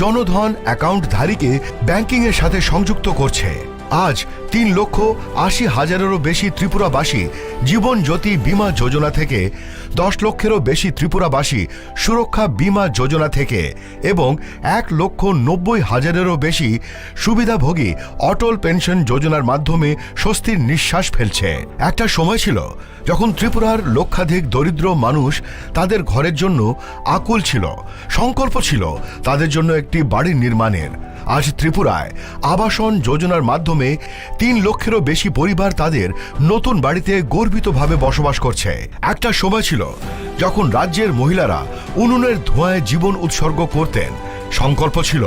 জনধন অ্যাকাউন্টধারীকে ব্যাংকিংয়ের সাথে সংযুক্ত করছে। আজ তিন লক্ষ আশি হাজারেরও বেশি ত্রিপুরাবাসী জীবন জ্যোতি বীমা যোজনা থেকে দশ লক্ষেরও বেশি ত্রিপুরাবাসী সুরক্ষা বীমা যোজনা থেকে এবং এক লক্ষ নব্বই হাজারেরও বেশি সুবিধাভোগী অটল পেনশন যোজনার মাধ্যমে স্বস্তির নিঃশ্বাস ফেলছে। একটা সময় ছিল যখন ত্রিপুরার লক্ষাধিক দরিদ্র মানুষ তাদের ঘরের জন্য আকুল ছিল, সংকল্প ছিল তাদের জন্য একটি বাড়ি নির্মাণের। আজ ত্রিপুরায় আবাসন যোজনার মাধ্যমে তিন লক্ষেরও বেশি পরিবার তাদের নতুন বাড়িতে গর্বিতভাবে বসবাস করছে। একটা সময় ছিল যখন রাজ্যের মহিলারা উনুনের ধোঁয়ায় জীবন উৎসর্গ করতেন, সংকল্প ছিল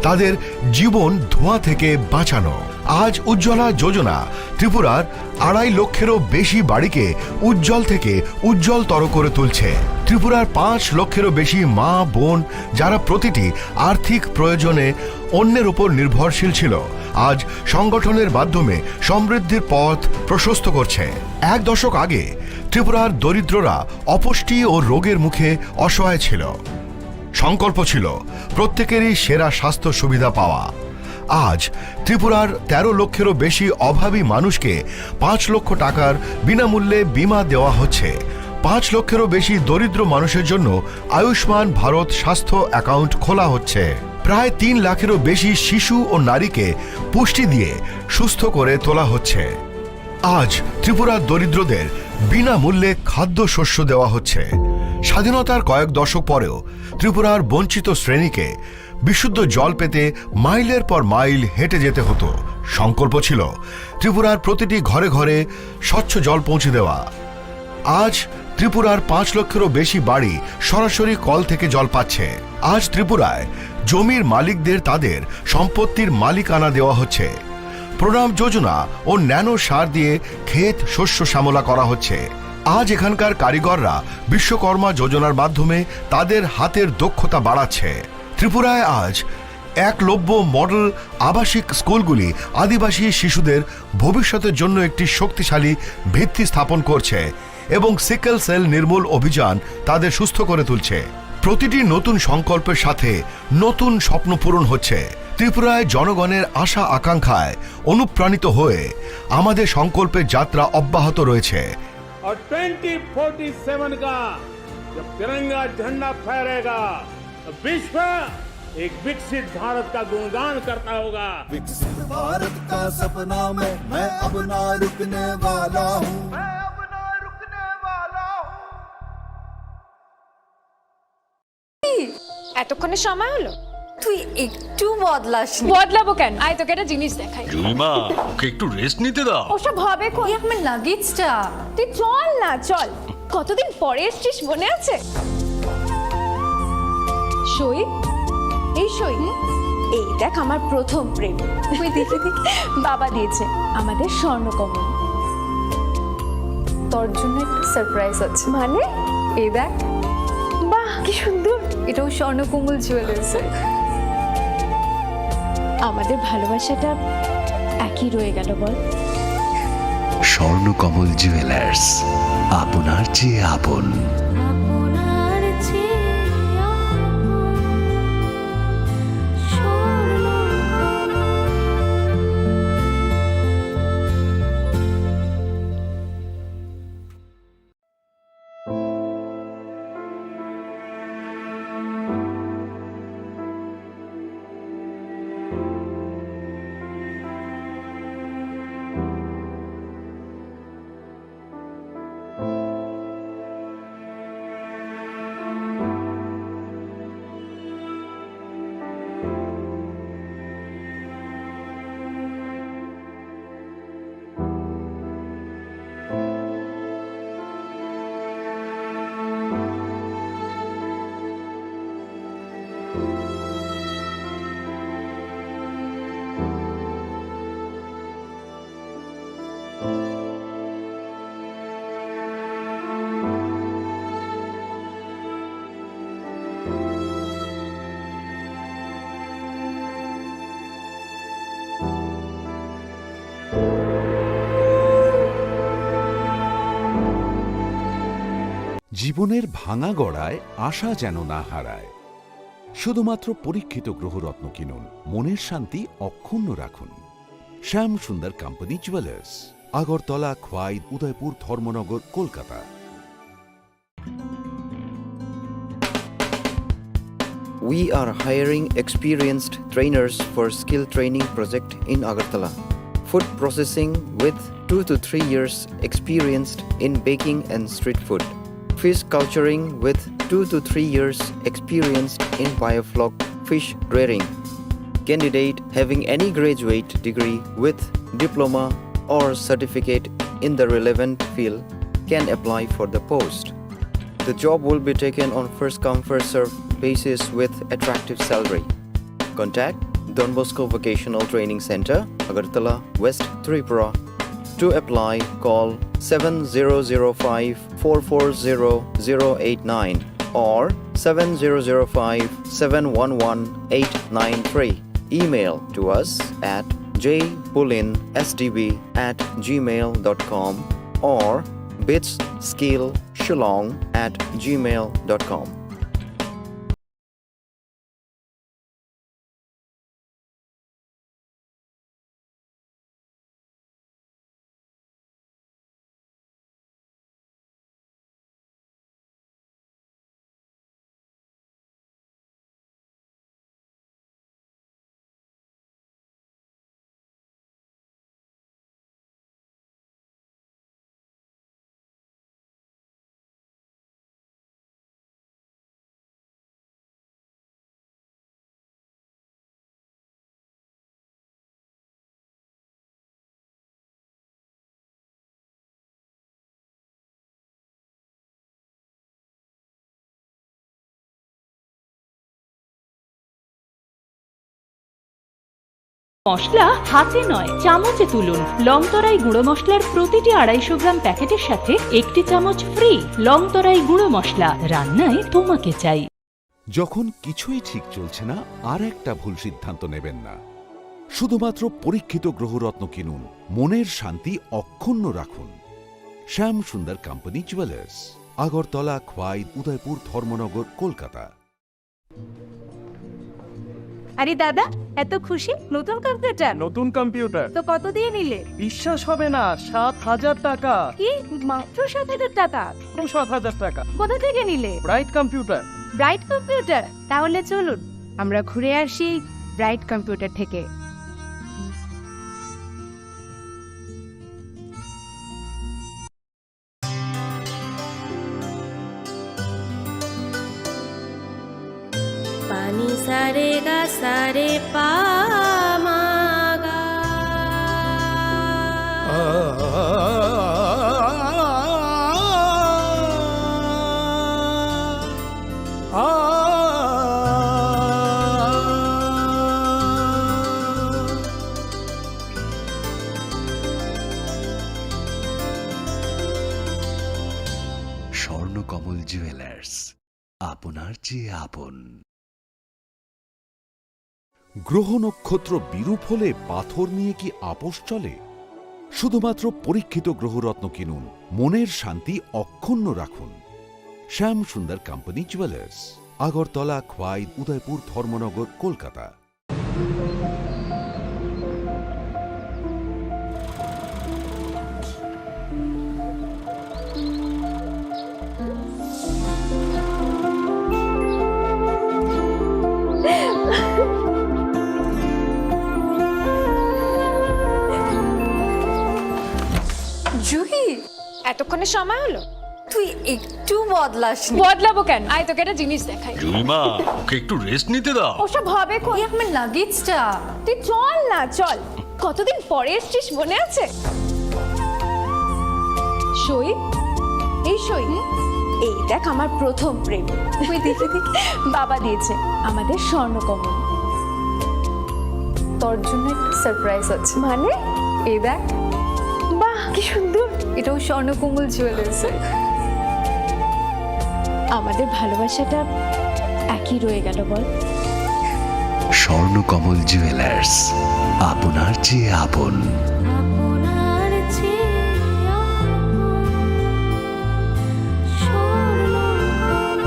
তাদের জীবন ধোঁয়া থেকে বাঁচানো। আজ উজ্জ্বলা যোজনা ত্রিপুরার আড়াই লক্ষেরও বেশি বাড়িকে উজ্জ্বল থেকে উজ্জ্বলতর করে তুলছে। ত্রিপুরার পাঁচ লক্ষেরও বেশি মা বোন, যারা প্রতিটি আর্থিক প্রয়োজনে অন্যের উপর নির্ভরশীল ছিল, আজ সংগঠনের মাধ্যমে সমৃদ্ধির পথ প্রশস্ত করছে। এক দশক আগে ত্রিপুরার দরিদ্ররা অপুষ্টি ও রোগের মুখে অসহায় ছিল। সংকল্প ছিল প্রত্যেকেরই সেরা স্বাস্থ্য সুবিধা পাওয়া। আজ ত্রিপুরার তেরো লক্ষেরও বেশি অভাবী মানুষকে পাঁচ লক্ষ টাকার বিনামূল্যে বীমা দেওয়া হচ্ছে। পাঁচ লক্ষেরও বেশি দরিদ্র মানুষের জন্য আয়ুষ্মান ভারত স্বাস্থ্য অ্যাকাউন্ট খোলা হচ্ছে। প্রায় তিন লাখেরও বেশি শিশু ও নারীকে পুষ্টি দিয়ে সুস্থ করে তোলা হচ্ছে। আজ ত্রিপুরার দরিদ্রদের বিনামূল্যে খাদ্যশস্য দেওয়া হচ্ছে। স্বাধীনতার কয়েক দশক পরেও ত্রিপুরার বঞ্চিত শ্রেণীকে বিশুদ্ধ জল পেতে মাইলের পর মাইল হেঁটে যেতে হতো। সংকল্প ছিল ত্রিপুরার প্রতিটি ঘরে ঘরে স্বচ্ছ জল পৌঁছে দেওয়া। আজ ত্রিপুরার পাঁচ লক্ষেরও বেশি বাড়ি সরাসরি কল থেকে জল পাচ্ছে। আজ ত্রিপুরায় জমির মালিকদের তাদের সম্পত্তির মালিকানা দেওয়া হচ্ছে। প্রণাম যোজনা ও ন্যানো সার দিয়ে ক্ষেত শস্য শ্যামলা করা হচ্ছে। আজ এখানকার কারিগররা বিশ্বকর্মা যোজনার মাধ্যমে তাদের হাতের দক্ষতা বাড়াচ্ছে। ত্রিপুরায় আজ একলব্য মডেল আবাসিক স্কুলগুলি আদিবাসী শিশুদের ভবিষ্যতের জন্য একটি শক্তিশালী ভিত্তি স্থাপন করছে এবং সিকেল সেল নির্মূল অভিযান তাদের সুস্থ করে তুলছে। প্রতিটি নতুন সংকল্পের সাথে নতুন স্বপ্ন পূরণ হচ্ছে। ত্রিপুরায় জনগণের আশা আকাঙ্ক্ষায় অনুপ্রাণিত হয়ে আমাদের সংকল্পের যাত্রা অব্যাহত রয়েছে। और ट्वेंटी फ़ोर्टी सेवन का जब तिरंगा झंडा फहरेगा, तो विश्व एक विकसित भारत का गुणगान करता होगा। विकसित भारत का सपना में मैं अब ना रुकने वाला हूँ। এতক্ষণে সময় হলো? তুই একটু বদলাসনি। বদলাবো কেন? আয়, তোকে একটা জিনিস দেখাই। জুইমা, ওকে একটু রেস্ট নিতে দাও। ওসব হবে কোন? এই আমার লাগেজটা। তুই চল না, চল। কতদিন পরে এসছিস, মনে আছে? সই, এই সই। এই দেখ, আমার প্রথম প্রেম। ওই দেখে দেখে। বাবা দিয়েছে আমাদের স্বর্ণকমল। তোর জন্য একটা সারপ্রাইজ আছে। মানে? এই দেখ। বাহ, কি সুন্দর। এটাও স্বর্ণকমল জুয়েলার্সের। আমাদের ভালোবাসাটা একই রয়ে গেল, বল? স্বর্ণকমল জুয়েলার্স, আপনার চেয়ে আপন। আপনার চেয়ে আপন। জীবনের ভাঙা গড়ায় আশা যেন না হারায়। শুধুমাত্র পরীক্ষিত গ্রহরত্ন কিনুন, মনের শান্তি অক্ষুণ্ণ রাখুন। শ্যাম সুন্দর কোম্পানি জুয়েলার্স, আগরতলা, খোয়াই, উদয়পুর, ধর্মনগর, Kolkata. We are hiring experienced trainers for skill training project in Agartala. Food processing with two to three years experienced in baking and street food. Fish culturing with two to three years experienced in biofloc fish rearing. Candidate having any graduate degree with diploma or certificate in the relevant field can apply for the post. The job will be taken on first come first serve basis with attractive salary. Contact Don Bosco Vocational Training Center, Agartala, West Tripura. To apply, call seven zero zero five four four zero zero eight nine or seven zero zero five seven one one eight nine three. Email to us at j pulin s d b at gmail dot com or bits skill shillong at gmail dot com. মশলা হাতে নয়, চামচে তুলুন। লংতরাই গুঁড়ো মশলার প্রতিটি আড়াইশো গ্রাম প্যাকেটের সাথে একটি চামচ ফ্রি। লংতরাই গুঁড়ো মশলা, রান্নায় তোমাকে চাই। যখন কিছুই ঠিক চলছে না, আর একটা ভুল সিদ্ধান্ত নেবেন না। শুধুমাত্র পরীক্ষিত গ্রহরত্ন কিনুন, মনের শান্তি অক্ষুণ্ণ রাখুন। শ্যাম সুন্দর কোম্পানি জুয়েলার্স, আগরতলা, খোয়াই, উদয়পুর, ধর্মনগর, কলকাতা। আরে দাদা, এত খুশি? নতুন কম্পিউটার? নতুন কম্পিউটার। তো কত দিয়ে নিলে? বিশ্বাস হবে না, সাত হাজার টাকা। কি? মাত্র সাত হাজার টাকা? সাত হাজার টাকা। কোথা থেকে নিলে? Bright computer. Bright computer? তাহলে চলুন, আমরা ঘুরে আসি ব্রাইট কম্পিউটার থেকে। Pani sare ga sare pa ma ga. Swarnakamal jewellers, আপনার চেয়ে আপন। গ্রহ নক্ষত্র বিরূপ হলে পাথর নিয়ে কি আপোষ চলে? শুধুমাত্র পরীক্ষিত গ্রহরত্ন কিনুন, মনের শান্তি অক্ষুণ্ণ রাখুন। শ্যাম সুন্দর কোম্পানি জুয়েলার্স, আগরতলা, খোয়াই, উদয়পুর, ধর্মনগর, কলকাতা। জুহি, এতক্ষণে সময় হলো? তুই একটু বদলাসনি। বদলাবো কেন? আয়, তোকে একটা জিনিস দেখাই। জুলিমা, ওকে একটু রেস্ট নিতে দাও। ওসব হবে কোন? এই আমার লাগেজটা। তুই চল না, চল। কতদিন পরে এসছিস, মনে আছে? সই, এই সই। এই দেখ, আমার প্রথম প্রেম। ওই দেখে দেখে বাবা দিয়েছে আমাদের স্বর্ণকমল। তোর জন্য একটা সারপ্রাইজ আছে। মানে? এই দেখ। বাহ, কি সুন্দর। এটাও স্বর্ণকমল জুয়েলার্সের। আমাদের ভালোবাসাটা একই রয়ে গেল, বল? স্বর্ণকমল জুয়েলার্স, আপনার চেয়ে আপন। আপনার চেয়ে আপন। স্বর্ণকমল।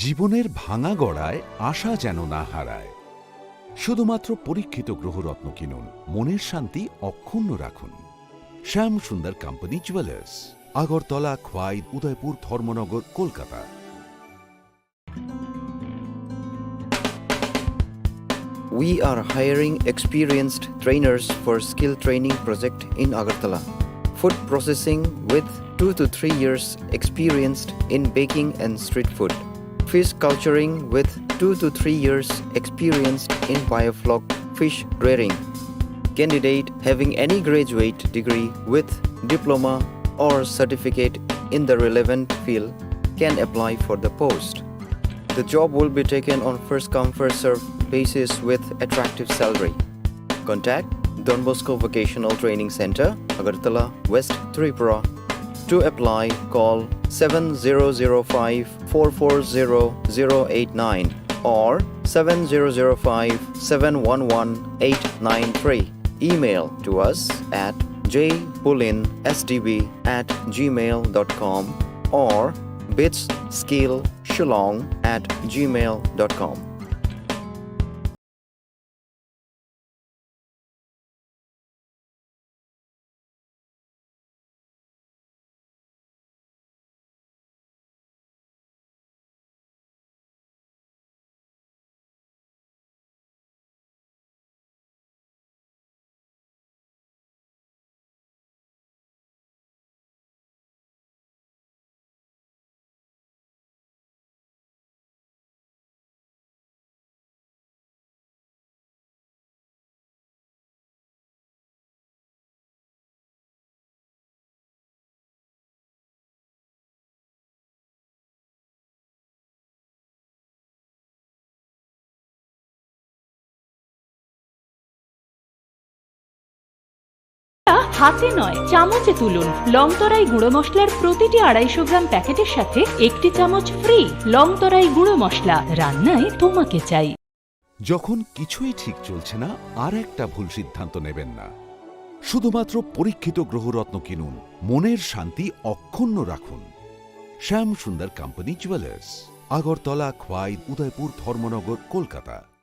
জীবনের ভাঙা গড়ায় আশা যেন না হারায়। শুধুমাত্র পরীক্ষিত গ্রহরত্ন কিনুন, মনের শান্তি অক্ষুণ্ণ রাখুন। শ্যাম সুন্দর কোম্পানি জুয়েলার্স, আগরতলা, খোয়াই, উদয়পুর, ধর্মনগর, Kolkata. We are hiring experienced trainers for skill training project in Agartala. Food processing with two to three years experienced in baking and street food. Fish culturing with two to three years experienced in biofloc fish rearing. Candidate having any graduate degree with diploma or certificate in the relevant field can apply for the post. The job will be taken on first come, first serve basis with attractive salary. Contact Don Bosco Vocational Training Center, Agartala, West Tripura. To apply, call seven zero zero five four four zero zero eight nine or seven zero zero five seven one one eight nine three. Email to us at j pulin s d b at gmail dot com or bits skill shillong at gmail dot com. হাতে নয়, চামচে তুলুন। লং তরাই গুঁড়ো মশলার প্রতিটি আড়াইশো গ্রাম প্যাকেটের সাথে একটি চামচ ফ্রি। লং তরাই গুঁড়ো মশলা, রান্নায় তোমাকে চাই। যখন কিছুই ঠিক চলছে না, আর একটা ভুল সিদ্ধান্ত নেবেন না। শুধুমাত্র পরীক্ষিত গ্রহরত্ন কিনুন, মনের শান্তি অক্ষুণ্ণ রাখুন। শ্যাম সুন্দর কোম্পানি জুয়েলার্স, আগরতলা, খোয়াই, উদয়পুর, ধর্মনগর, কলকাতা।